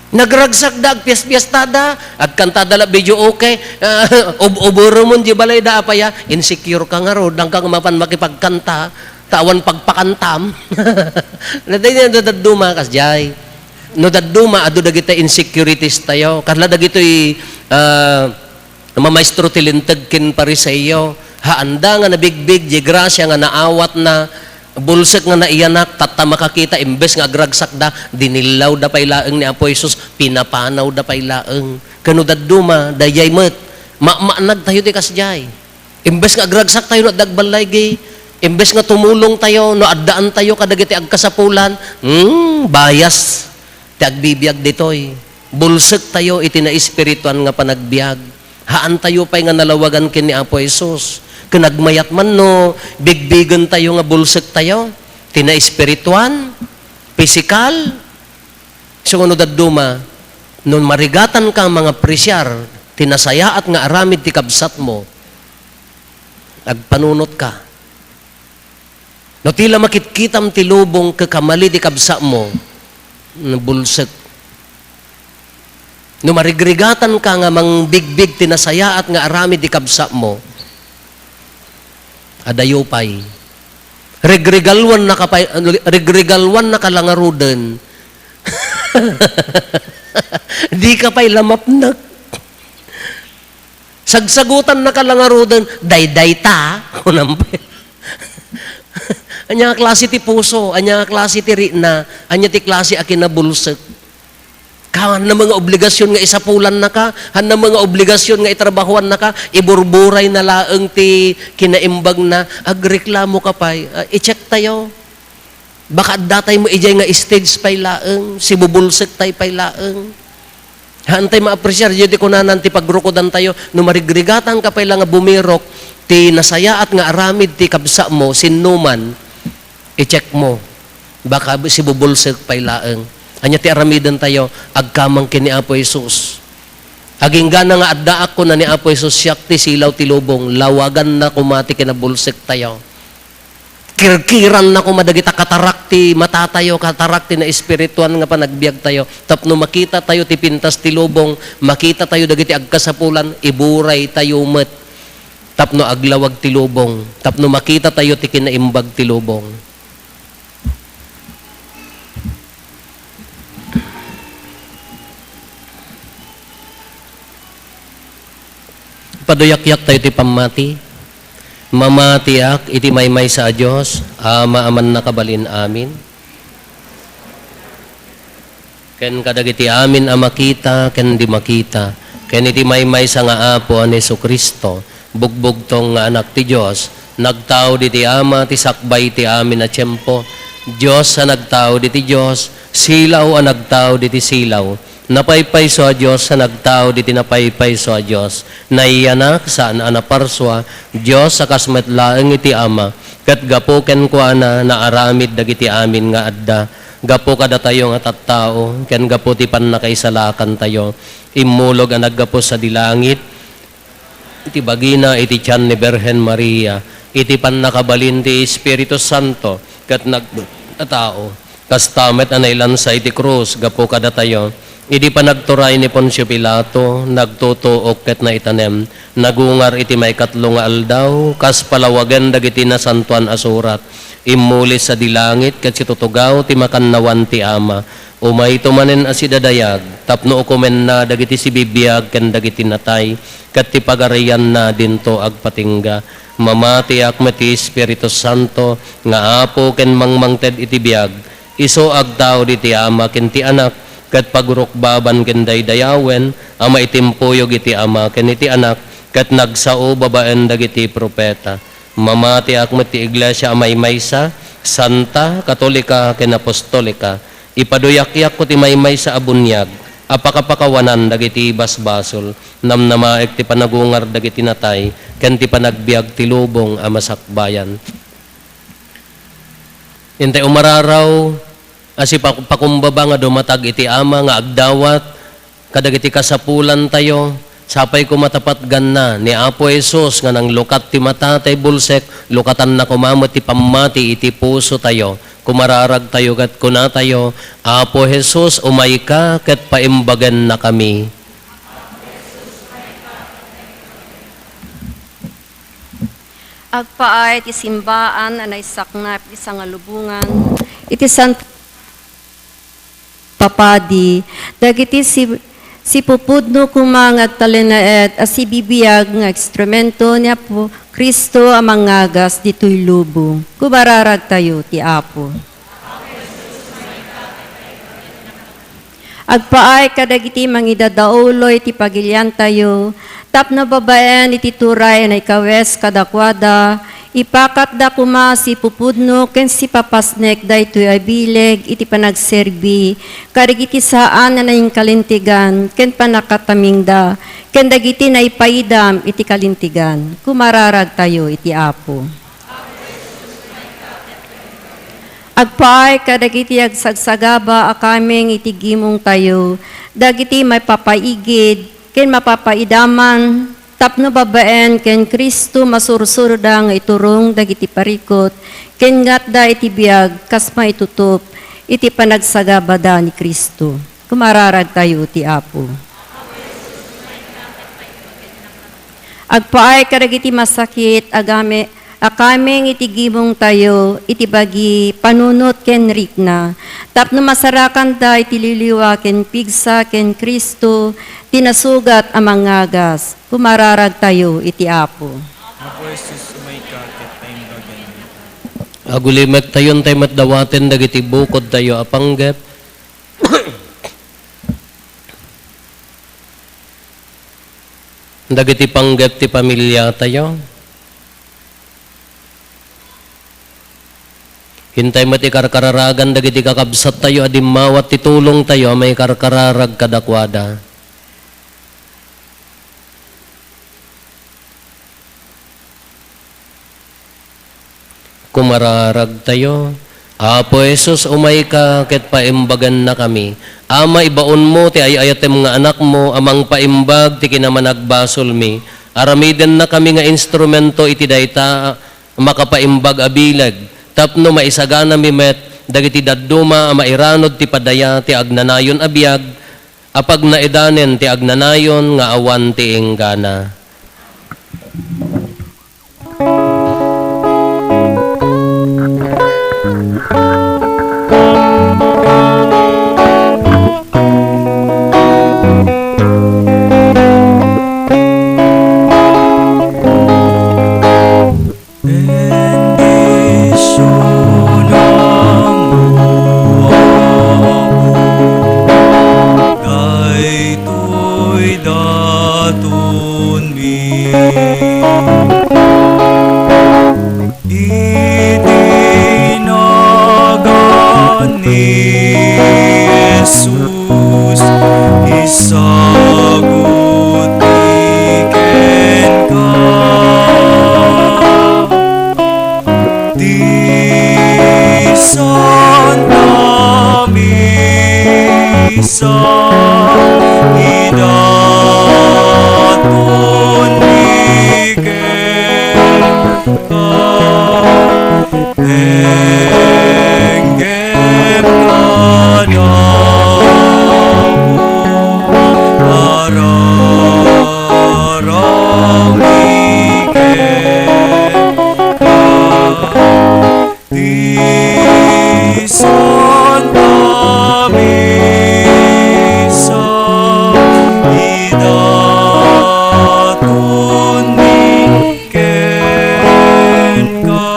Nagragsakda, agpiaspiastada, agkantada la video okay, ah, ob-, oberemon di balayda, apaya, insecure ka ngarud, dangka nga mapan makipagkanta, ta awan pagpakantam. Natay niya, no dadduma, kasdiay. No dadduma, adu dagiti insecurities tayo. Kasla dagitoy, ah, mamaestro ti Linteg ken Fariseo, haanda nga nabigbig di grasia nga naawatna, bulsek nga naiyanak, tatta makakita, imbes nga agragsakda, dinillawda pay laeng ni Apo Jesus, pinapanawda pay laeng. Ken no dadduma, daydiay met, maamaanag tayo ti kasdiay. Imbes nga agragsak tayo no adda agballaygi, imbes nga tumulong tayo no addaan tayo kadagiti agkasapulan, hmm, bias ti agbibiag ditoy. Bulsek tayo iti naespirituan nga panagbiag. Haan tayo pay nga nalawagan ken ni Apo Jesus. Ken agmayat man no bigbigen tayo nga bulsek tayo ti naespirituan, pisikal, isu nga no dadduma, no marigatanka nga mangapresiar ti nasayaat nga aramid ti kabsatmo, agpanunotka. No ti la makitkitam ti lubong ket kamali ti kabsatmo, bulsek. No marigrigatanka nga mangbigbig ti nasayaat nga aramid ti kabsatmo, adayo pay. Regregaluannaka pay, ano, regregaluannaka la ngaruden. Dika pay la mapnek. Sagsagutannaka la ngaruden, "Daydayta," kunam pay. Ania nga klase ti puso? Ania nga klase ti rikna? Ania ti klase a kinabulsek? Ka, haan na nga obligasyon nga isapulannaka, haan na nga obligasyon nga itrabahuannaka, iburburayna laeng ti kinaimbagna, agreklamoka pay. Ah, i-check tayo. Baka adda tayo mo idiay nga stage pay laeng, sibubulsek tayo pay laeng. Haantay maapresiar, diay ti kunanan ti pagrukodan tayo, no marigrigatanka pay la nga bumirok, ti nasayaat nga aramid ti kabsa mo, sinno man, i-check mo. Baka sibubulsek pay laeng. Ania ti aramiden tayo? Agkamang ken ni Apo Jesus. Agingga na nga addaak, kuna ni Apo Jesus, siak ti silaw ti lubong. Lawaganna koma ti kinabulsek tayo. Kirkiranna koma dagita katarak ti mata tayo, katarak ti naespirituan nga panagbiag tayo. Tapno makita tayo ti pintas ti lubong, makita tayo dagiti agkasapulan, iburay tayo met. Tapno aglawag ti lubong, tapno makita tayo ti kinaimbag ti lubong. Paduyakyak tayo ti pammati. Mamatiak iti maymaysa a Dios, Ama a mannakabalin amin. Ken kadagiti amin a makita ken di makita, ken iti maymaysa nga Apo a ni Jesu-Cristo, bugbugtong nga Anak ti Dios, nagtaud iti Ama ti sakbay ti amin a tiempo, Dios a nagtaud iti Dios, silaw a nagtaud iti silaw, napaypayso a Dios a nagtaud iti napaypayso a Dios, naiyanak, saan a naparsua, Dios a kas met laeng iti Ama, ket gapu kenkuana, naaramid dagiti amin nga adda. Gapu kadatayo nga tattao, ken gapu ti pannakaisalakantayo, immulog a naggapu sadi langit, iti bagina iti tian ni Birhen Maria, iti pannakabalin ti Espiritu Santo, ket nagtao. Kasta met a nailansa iti krus gapu kadatayo. Idi panagturay ni Poncio Pilato, nagtutuok ket naitanem. Nagungar iti maikatlo nga aldaw, kas palawagen dagiti Nasantoan a Surat. Immuli sadi langit ket situtugaw ti makannawan ti Ama. Umayto manen a sidadayag, tapno ukomenna dagiti sibibiag ken dagiti natay, ket ti pagarianna dinto agpatingga. Mamatiak met ti Espiritu Santo nga Apo ken mangmangted iti biag, isu a agtaud iti Ama ken ti Anak, ket pagrukbaban ken daydayawen a maitimpuyog iti Ama ken iti Anak, ket nagsao babaen dagiti profeta. Mamatiak met ti iglesia a maymaysa, santa, katolika, ken apostolika. Ipaduyakyak ko ti maymaysa a buniag a pakapakawanan dagiti basbasol. Namnamaek ti panagungar dagiti natay ken ti panagbiag ti lubong a masakbayan. Intay umararaw a sipakumbaba nga dumatag iti Ama nga agdawat kadagiti kasapulantayo, sapay koma ta patganna ni Apo Jesus nga nanglukat ti mata tay bulsek, lukatanna koma met ti pammati iti pusotayo. Kumararagtayo ket kunatayo, "Apo Jesus, umayka ket paimbagennakami." Agpaay ti simbaan a naisaknap iti sangalubongan iti Santo Papadi, dagiti si-, sipupudno koma nga agtalinaed a sibibiag nga instrumento ni Apo Cristo a mangngagas ditoy lubong. Kumararagtayo ti Apo. Agpaay kadagiti mangidadauloy ti pagiliantayo, tapno babaen iti turay a naikawes kadakuada, ipakatda koma sipupudno ken sipapasnek daytoy a bileg iti panagserbi kadagiti saan a nainkalintegan ken pannakatamingda ken dagiti naipaidam iti kalintegan. Kumararagtayo iti Apo. Agpaay kadagiti agsagsagaba a kameng iti gimongtayo, dagiti maipapaigid ken mapapaidaman tapno babaen ken Cristo masursurda nga iturong dagiti parikut ken ngatda iti biag kas maitutup iti panagsagabada ni Cristo. Kumararagtayo ti Apo. Agpaay kadagiti masakit a game-, a kameng iti gimongtayo iti bagi, panunot ken rikna, tapno masarakanda iti liwliwa ken pigsa ken Cristo, ti nasugat a mangagas. Kumararagtayo iti Apo. Apo Jesus, umayka ket paimbaganmi. Agulimektayon tay met dawaten dagiti bukodtayo a panggep. Dagiti panggep ti pamiliatayo. Intay met ikarkararagan dagiti kakabsattayo a dimmawat ti tulongtayo a maikarkararag kadakuada. Kumararagtayo. Apo Jesus, umayka ket paimbagannakami. Ama, ibaonmo ti ay-ayatem nga Anakmo a mangpaimbag ti kinamanagbasolmi. Aramidennakami nga instrumento iti dayta a makapaimbag a bileg, tapno maisaganami met dagiti dadduma a mairanod ti padaya ti agnanayon a biag, a pagnaedanen ti agnanayon nga awan ti inggana. Bendisyonanmo, Apo, daytoy datonmi. Iti nagan ni Jesus, isagut mi kenka ti Santa Misa, idaton mi kenka. Denggem kadaku, ararami kenka. Ti Santa Misa, idaton mi kenka,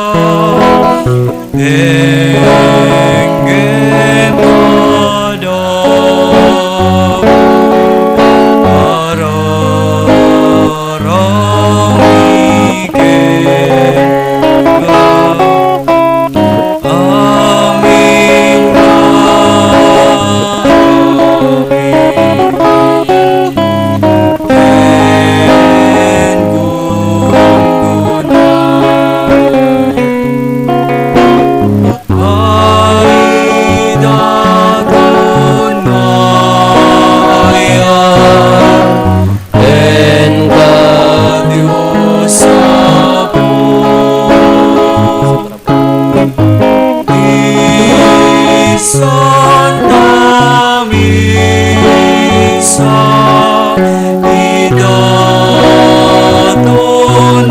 denggem kadaku, ararami kenka. Amin. Ay, daton nga ayan, kenka, Dios Apo. Ti Santa Misa, idaton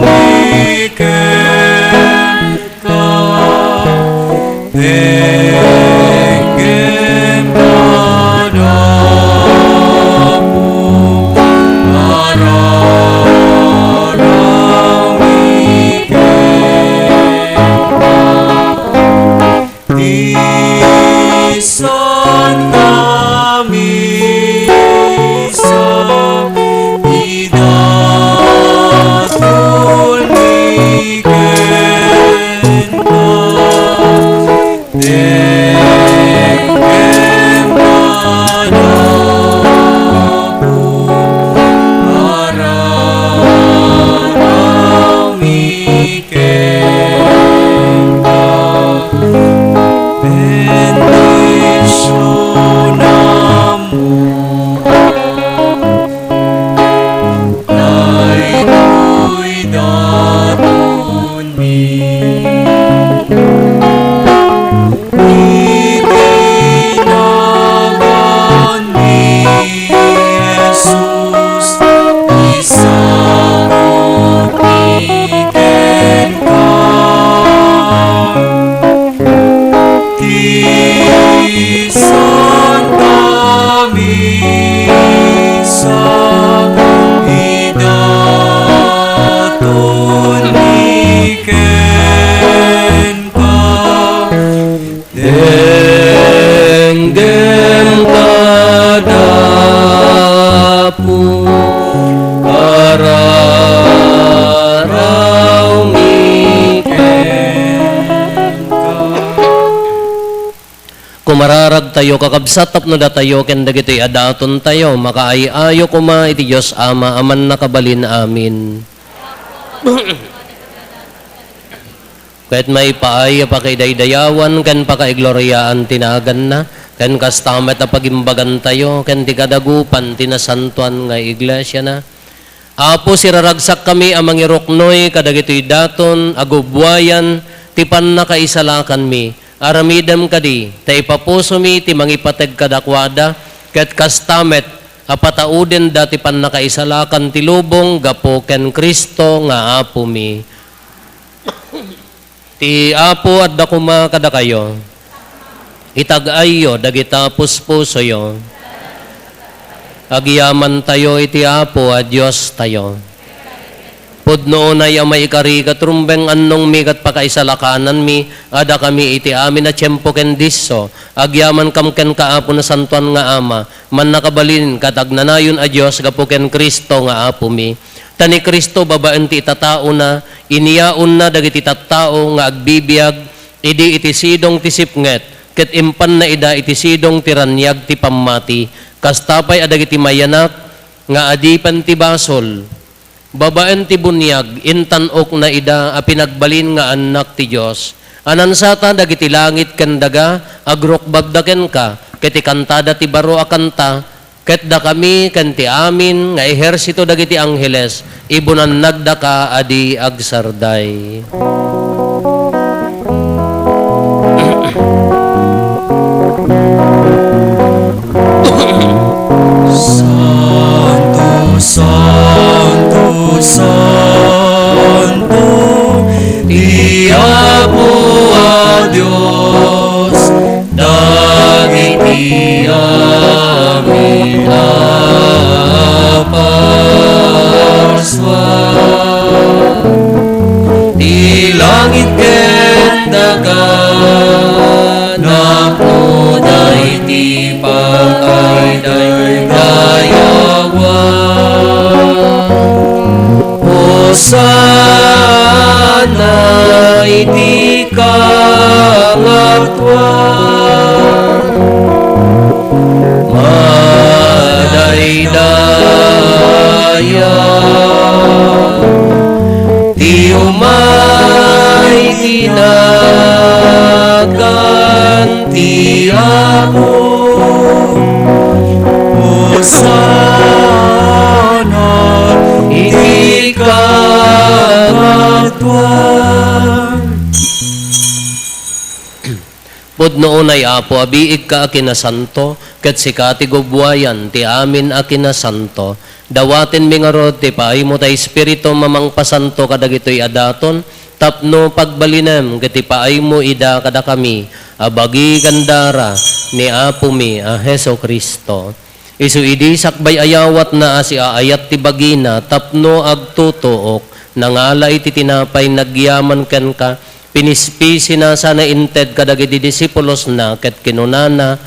mi kenka, denggem kadaku, ararami kenka. Ti Santa Misa, idaton mi kenka, denggem kadaku, ararami kenka. Denggem kada Apo, ararawmi kenka. Kumararagtayo, kakabsat, tapno datayo ken dagitoy a datontayo makaay-ayo koma iti Dios Ama a Mannakabalin. Amen. Ket maipaay a pakaidaydayawan ken pakaigloriaan ti naganna, ken kasta met a pagimbagantayo ken ti kadagupan ti nasantoan nga iglesiana. Apo, siraragsakkami a mangiruknoy kadagitoy daton a gubbuayan ti pannakaisalakanmi. Aramidem kadi, ta ipapusomi ti mangipateg kadakuada, ket kasta met a pataudenda ti pannakaisalakan ti lubong gapu ken Cristo nga Apomi. Ti Apo adda koma kadakayo. Itag-ayyo dagita puspusoyo. Agyamantayo iti Apo a Diostayo. Pudno unay a maikari ket rumbeng annongmi ket pakaisalakananmi a dakami iti amin a tiempo ken disso. Agyamankam kenka, Apo, Nasantoan nga Ama, Mannakabalin ket agnanayon a Dios gapu ken Cristo nga Apomi. Ta ni Cristo, babaen ti itataona, inyaonna dagiti tattao nga agbibiag idi iti sidong ti sipnget, ket impanna ida iti sidong ti raniag ti pammati. Kasta pay a dagiti mayanak nga adipen ti basol, babaen ti buniag, intan-okna ida a pinagbalin nga annak ti Dios. Anansata dagiti langit ken daga, agrukbabda kenka, ket ikantada ti baro a kanta, ket dakami ken ti amin nga ehersito dagiti angheles, ibunannagdaka a di agsarday. Santo, santo, santo, ti Apo a Dios, dagiti amin a parsua. Ti langit ken daga, napnoda iti pakaidaydayawan. Hosanna iti kangatoan. Madaydaya ti umay ti nagan ti Apo. Hosanna iti kangatoan. Pudno unay, Apo, a biigka a kinasanto, ket sika ti gubbuayan ti amin a kinasanto. Dawatenmi ngarud ti paaymo ta Espiritum a mangpasanto kadagitoy a daton, tapno pagbalinem ket ipaaymo ida kadakami a bagi ken dara ni Apomi a Jesu-Cristo. Isu idi sakbay a yawatna a siaayat ti bagina tapno agtutuok, nangala iti tinapay, nagyaman kenka, pinispisina sana inted kadagiti disipulosna ket kinunana,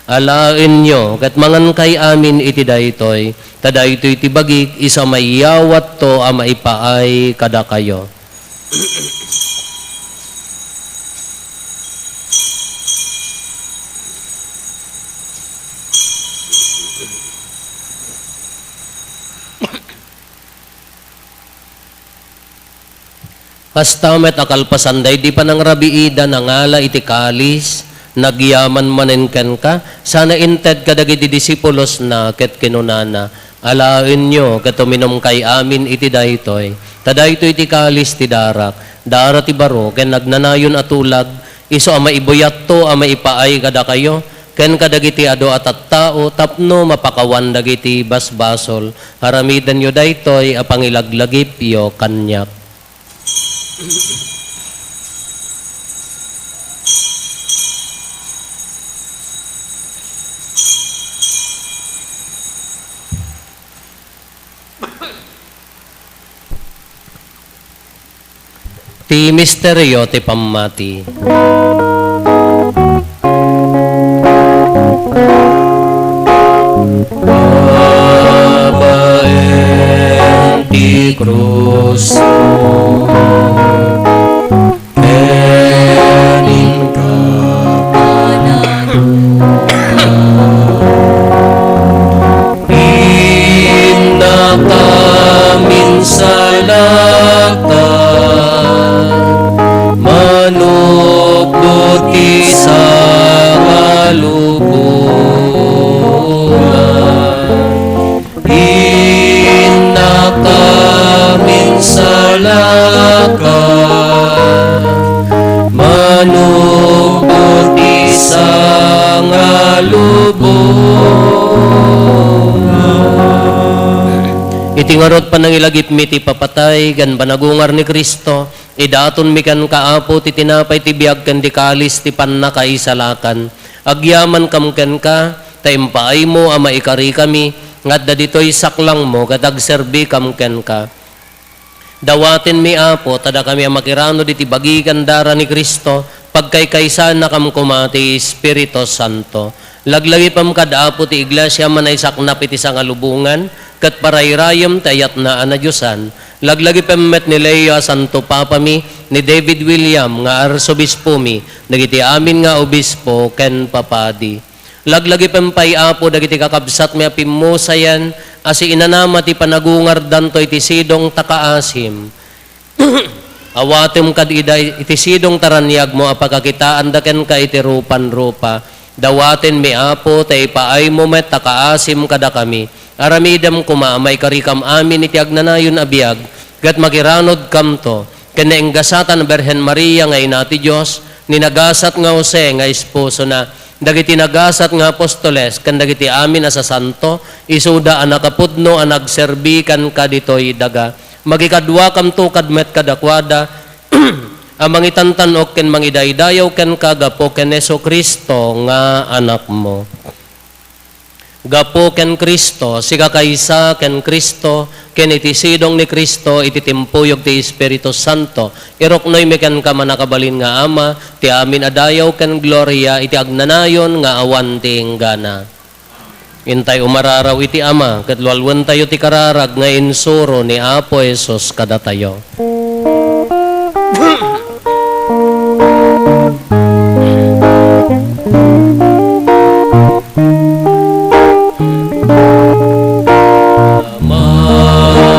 "Alaenyo ket mangankay amin iti daytoy, ta daytoy ti bagik, isu a maiyawatto a maipaay kadakayo." Kasta met a kalpasan daydi panangrabiida, nangala iti kalis, nagyaman manen kenka, sana inted kadagiti disipulosna ket kinunana, "Alaenyo ket uminumkay amin iti daytoy, ta daytoy ti kalis ti darak, dara ti baro ken agnanayon a tulag, isu a maibuyatto a maipaay kadakayo ken kadagiti adu a tattao tapno mapakawan dagiti basbasol. Aramidenyo daytoy a pangilaglagipyo kaniak." Ti misterio ti pammati. Krusmo, ken inka panagungar. Innaka minsalakta, manukbot ti sangalubongan. Innaka minsalakta, manukbot ti sangalubongan. Iti ngarud, panangilagipmi ti ipapatay ken panagungar ni Cristo, idatonmi kenka, Apo, ti tinapay ti biag ken ti kalis ti pannakaisalakan. Agyamankam kenka, ta impaaymo a maikarikami, nga adda ditoy saklangmo ket agserbikam kenka. Dawatenmi, Apo, ta dakami a makiranod iti bagi ken dara ni Cristo, pagkaykaysanakam koma ti Espiritu Santo. Laglagipem kad Apo ti Iglesia a manaisaknap iti sangalubongan, ket parayrayem ti ayatna a nadiosan. Laglagipem met ni Leo a Santo Papami, ni David William nga Arsobispomi, dagiti amin nga obispo ken papadi. Laglagipem pay, Apo, dagiti kakabsatmi a pimmusayan a siinanama ti panagungardanto iti sidong ta kaasim. Awatem kad ida iti sidong ta raniagmo a pakakitaanda kenka iti rupan rupa. Dawatenmi, Apo, ta ipaaymo met ta kaasim kadakami. Aramidem koma a maikarikam amin iti agnanayon a biag, ket makiranodkamto ken naenggasatan a Birhen Maria nga Ina ti Dios, ni nagasat nga Jose nga esposona, dagiti nagasat nga apostoles, ken dagiti amin a sasanto, isuda a nakapudno a nagserbi kenka ditoy daga. Magikaduakamto kad met kadakuada a mangitantan-ok ken mangidaydayaw kenka gapu ken Jesu-Cristo nga Anakmo. Gapu ken Cristo, sika kaysa ken Cristo, ken iti sidong ni Cristo, iti timpuyog ti Espiritu Santo, iruknoymi kenka, mannakabalin nga Ama, ti amin a dayaw ken gloria iti agnanayon nga awan ti inggana. Intay umararaw iti Ama, ket lualuentayo ti kararag nga insuro ni Apo Jesus kadatayo.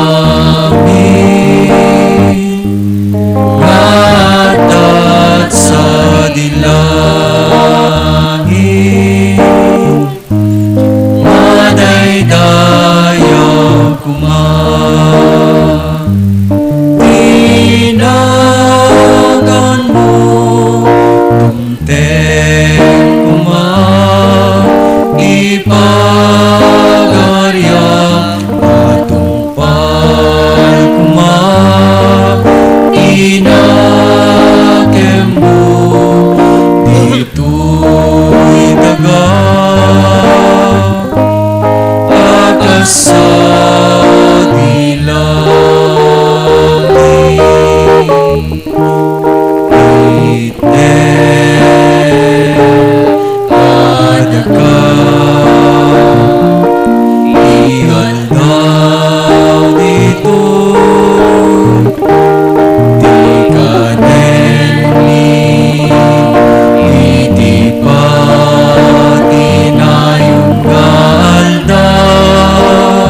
Amami nga adda sadi langit, madaydayaw koma ti naganmo, dumteng koma ti pagariam, patungpal koma ti nakemmo ditoy daga a kas sadi langit. Iti adda ka ti aldaw ditoy, ti kanenmi iti patinayon nga aldaw.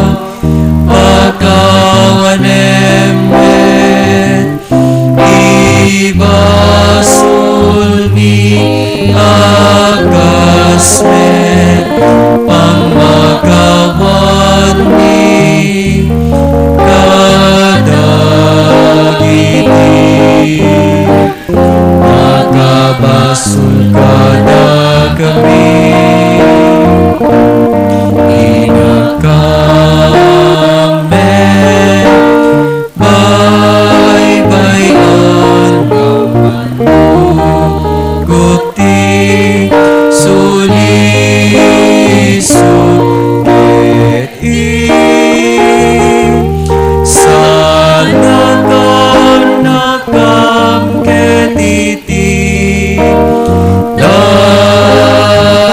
Pakawanem met ti basolmi a kas met pammakawanmi kadagiti nakabasol kadakami. Inakam met baybay-an nga manukot ti sulisog ket isanakannakam ket iti dayta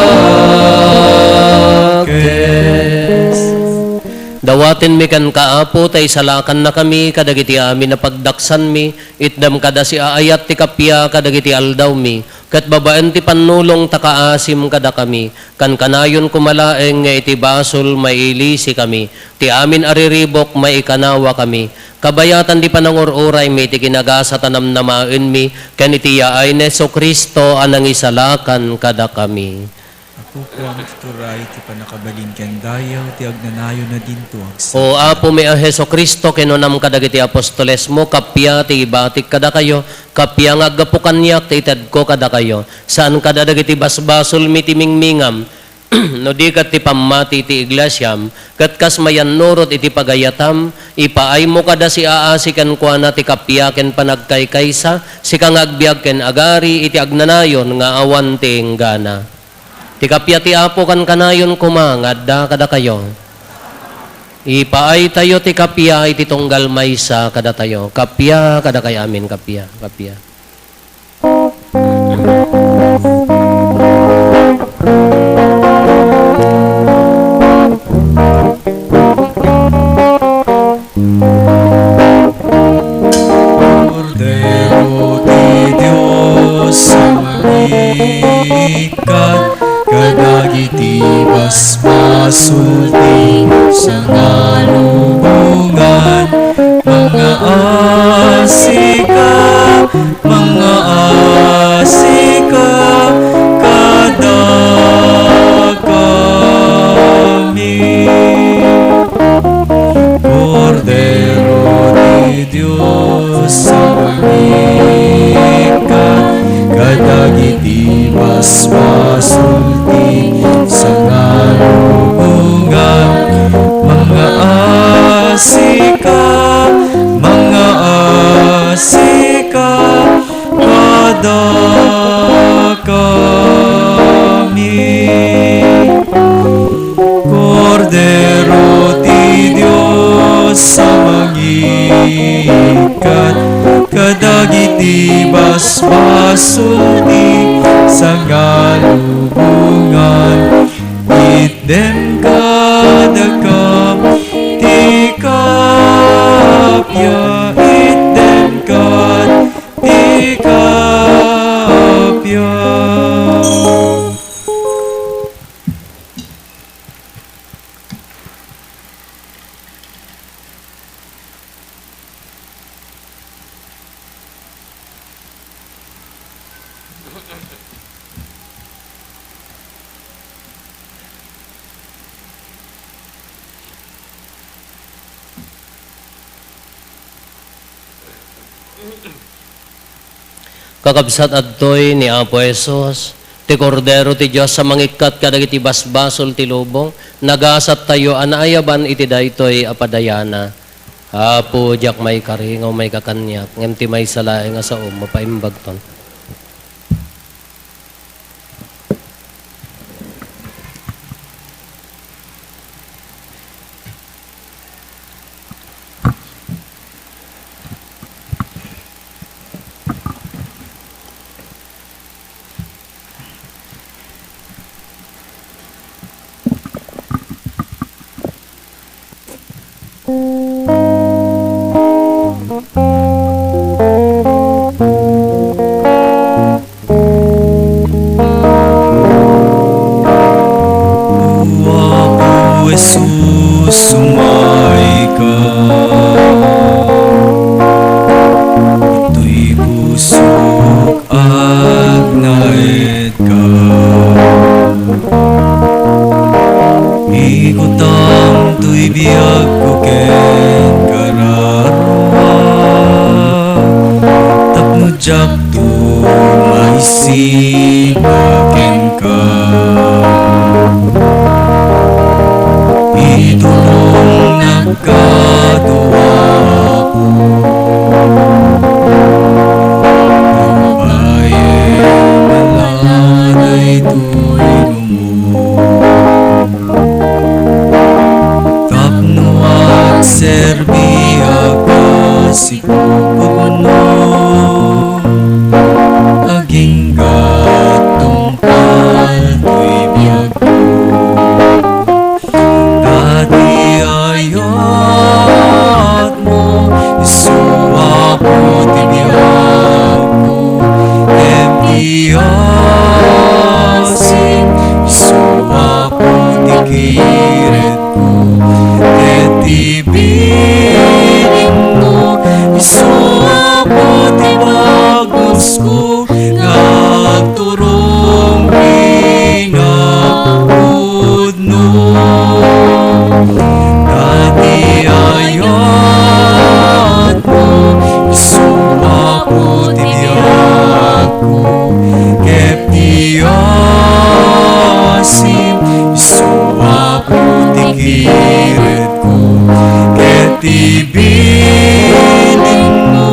Tinmi kenka, Apo, ta isalakannakami kadagiti amin a pagdaksanmi, itdem kada siaayat ti kappia kadagiti aldawmi, ket babaen ti pannulong ta kaasim kadakami, kankanayon koma laeng nga iti basol mailisikami, ti amin a riribuk maikanawakami, kabayatan ti panangur-uraymi ti kinagasat a namnamaenmi, ken iti yaay ni Jesu-Cristo a nangisalakan kadakami. Apo, ammom ti turay, ti pannakabalin ken dayaw, ti agnanayon a dinto agsipud. O Apomi a Jesu-Cristo, kinunam kadagiti apostolesmo, kappia ti ibatik kadakayo, kappia nga aggapu kaniak ti itedko kadakayo. Saan kada dagiti basbasolmi ti mingmingam, no di ket ti pammati ti iglesiam, ket kas mayannurot iti pagayatam, ipaaymo kada siaasi kenkuana ti kappia ken panagkaykaysa, sika nga agbiag ken agari iti agnanayon nga awan ti inggana. Ti kappia ti Apo kankanayon koma nga adda kadakayo. Ipaaytayo ti kappia iti tunggal maysa kadatayo. Kappia kadakayo amin, kappia, kappia. Kordero ti Dios a mangikkat kadagiti basbasol ti sangalubongan, mangaasika, mangaasika kadakami. Kordero ti Dios a mangikkat kadagiti basbasol ti sangalubongan, mangaasika, mangaasika kadakami. Kordero ti Dios a mangikkat kadagiti basbasol ti sangalubongan, itdem kadakam ti kappia, itdem kad ti kappia. Kakabsat, adtoy ni Apo Jesus, ti Kordero ti Dios a mangikkat kadagiti basbasol ti lubong. Nagasattayo a naayaban iti daytoy a padayana. Apo, diak maikari nga umayka kaniak, ngem ti maysa laeng a saom, mapaimbagton. O Apo Jesus, umayka. Itoy pusok agnaed ka. Ikutam toy biagko ken kararua, tapno diakto maisina kenka. Itulongnak kano, Apo. Babaen la daytoy dumo tapno agserbiak a sipupudno. Agingga tungpal toy biagko. Ta ti ayat Asin, isu Apo ti kiretko, ket ti bilinko, isu Apo ti bagnusko, nga agturong kinapudno. Dati ayatmo, isu Apo ti biagko, ket ti asim, isu Apo ti kiretko, ket ti bilinko,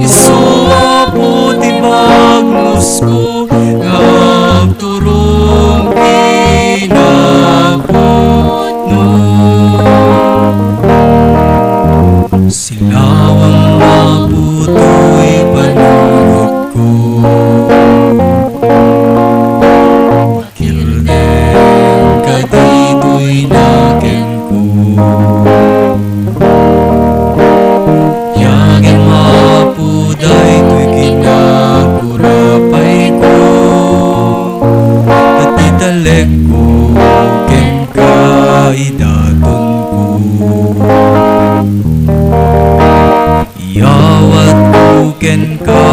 isu Apo ti bagnusko, nga agturong kinapudno. Silawam Apo toy panunotko. Kirden ka ditoy na kenko. Yagem Apo daytoy kinakurapayko, ket italekko kenka idatonko. Iyawatko kenka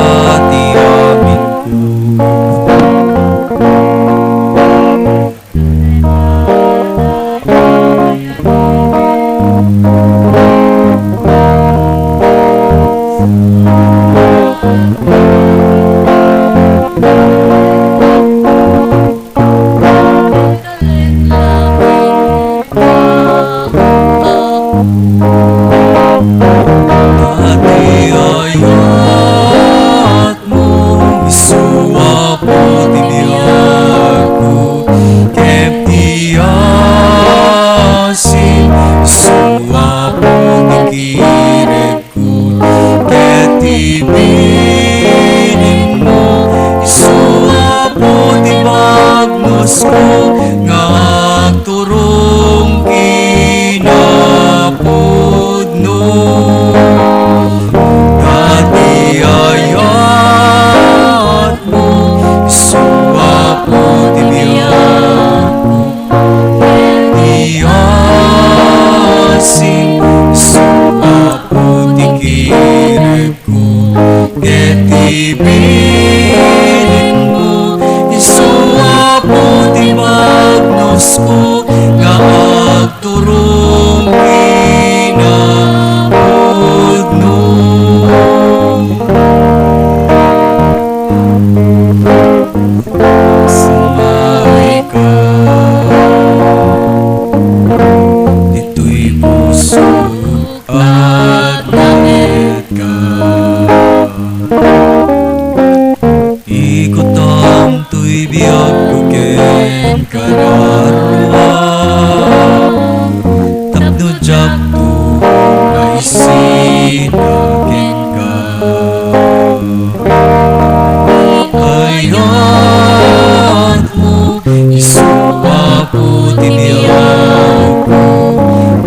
ti aminko. Dati ayatmo, isu Apo ti biagko, ket ti asim, isu Apo ti kiretko, ket ti bilinko, isu Apo ti bagnusko, nga agturong kinapudno. Dati ayatmo, isu Apo ti biagko, ti asim, isu Apo ti kiretko, ket ti bilinko, isu Apo ti bagnusko, nga agturong kinapudno. Sumaika ditoy puso. Agnaed ka. Ikutang toy biagko kenka ngarud, tapno diakto maisina kenka. Ayatmo, isu Apo ti biagko,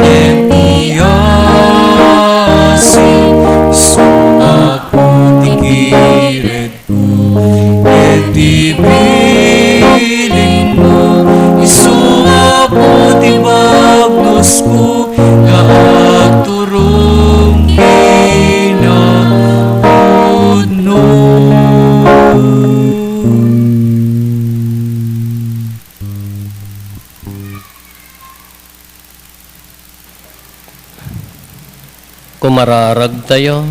ken ti asim, isu Apo ti kiretko, ket ti bilinko, isu Apo ti bagnusko, nga agturong kinapudno. Kumararagtayo.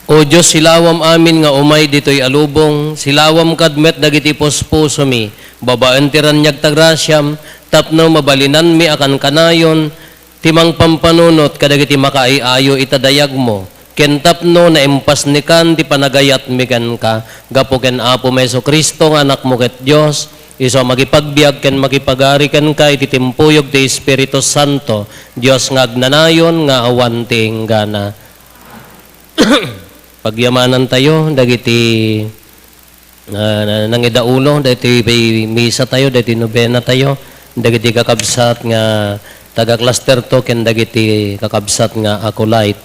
O Dios, silawam amin nga umay ditoy a lubong, silawam kad met dagiti puspusomi, babaen ti raniag ta grasiam, tapno mabalinanmi a kankanayon, ti mangpampanunot kadagiti makaay-ayo ita dayagmo, ken tapno naimpasnikan ti panagayatmi kenka, gapu ken Apomi Jesu-Cristo nga Anakmo ket Dios, isu a makipagbiag ken makipagari kenka iti timpuyog ti Espiritu Santo, Dios nga agnanayon nga awan ti inggana. Pagyamanantayo dagiti ah, na-, nangidaulo daytoy misatayo, daytoy nobenatayo, dagiti kakabsat nga taga-cluster to ken dagiti kakabsat nga acolyte.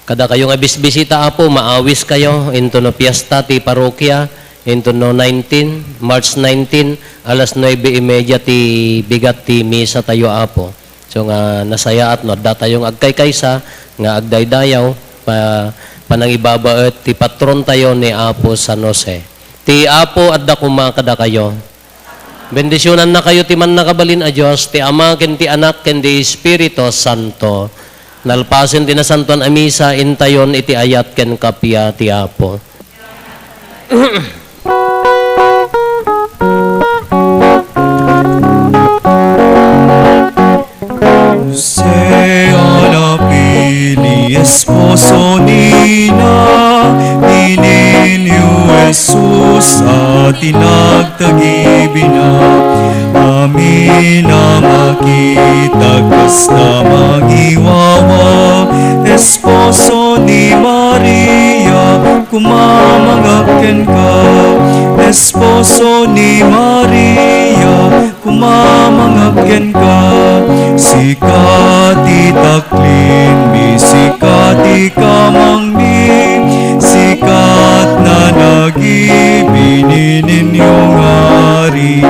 Kadakayo nga bisbisita, Apo, maawiskayo intono piesta ti parokia, intono nineteen, March nineteen, alas nuebe y media ti bigat ti misa tayo, Apo. So nga nasayaat no adda tayo nga agkaykaysa, nga agdaydayaw, pa, panangibabaet ti patron tayo ni Apo San Jose. Ti Apo adda koma kadakayo. Bendisionannakayo ti mannakabalin a Dios, ti Ama, ken ti Anak, ken ti Espiritu Santo. Nalpasen ti nasantoan a misa, intayon iti ayat ken kappia ti Apo. Jose a napili, esposo nina, ti Niño Jesus a tinagtagibina. Amin a makita kasta mangiwawa, esposo ni Maria, kumamangak kenka. Esposo ni Maria, kumamangak kenka. Sika ti taklinmi, sika ti kamangmi, sika ti nanagibi ni Niñong Ari.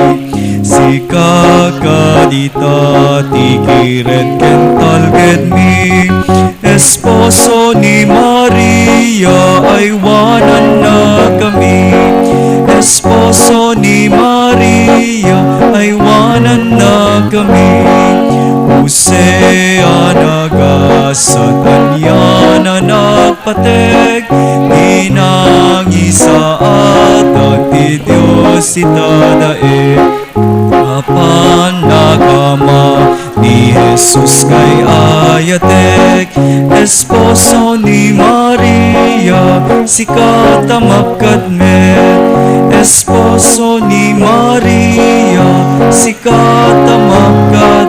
Sika kadita ti kired ken talgedmi, esposo ni Maria, aywanannakami. Esposo ni Maria, aywanannakami. Jose a nagasat, ania a nagpatek, ti nangisaatan ti Dios ita daek. Apan nakama ni Jesus kay ayatek, esposo ni Maria, sika ta mapkadmet. Esposo ni Maria, sika ta mapkadmet.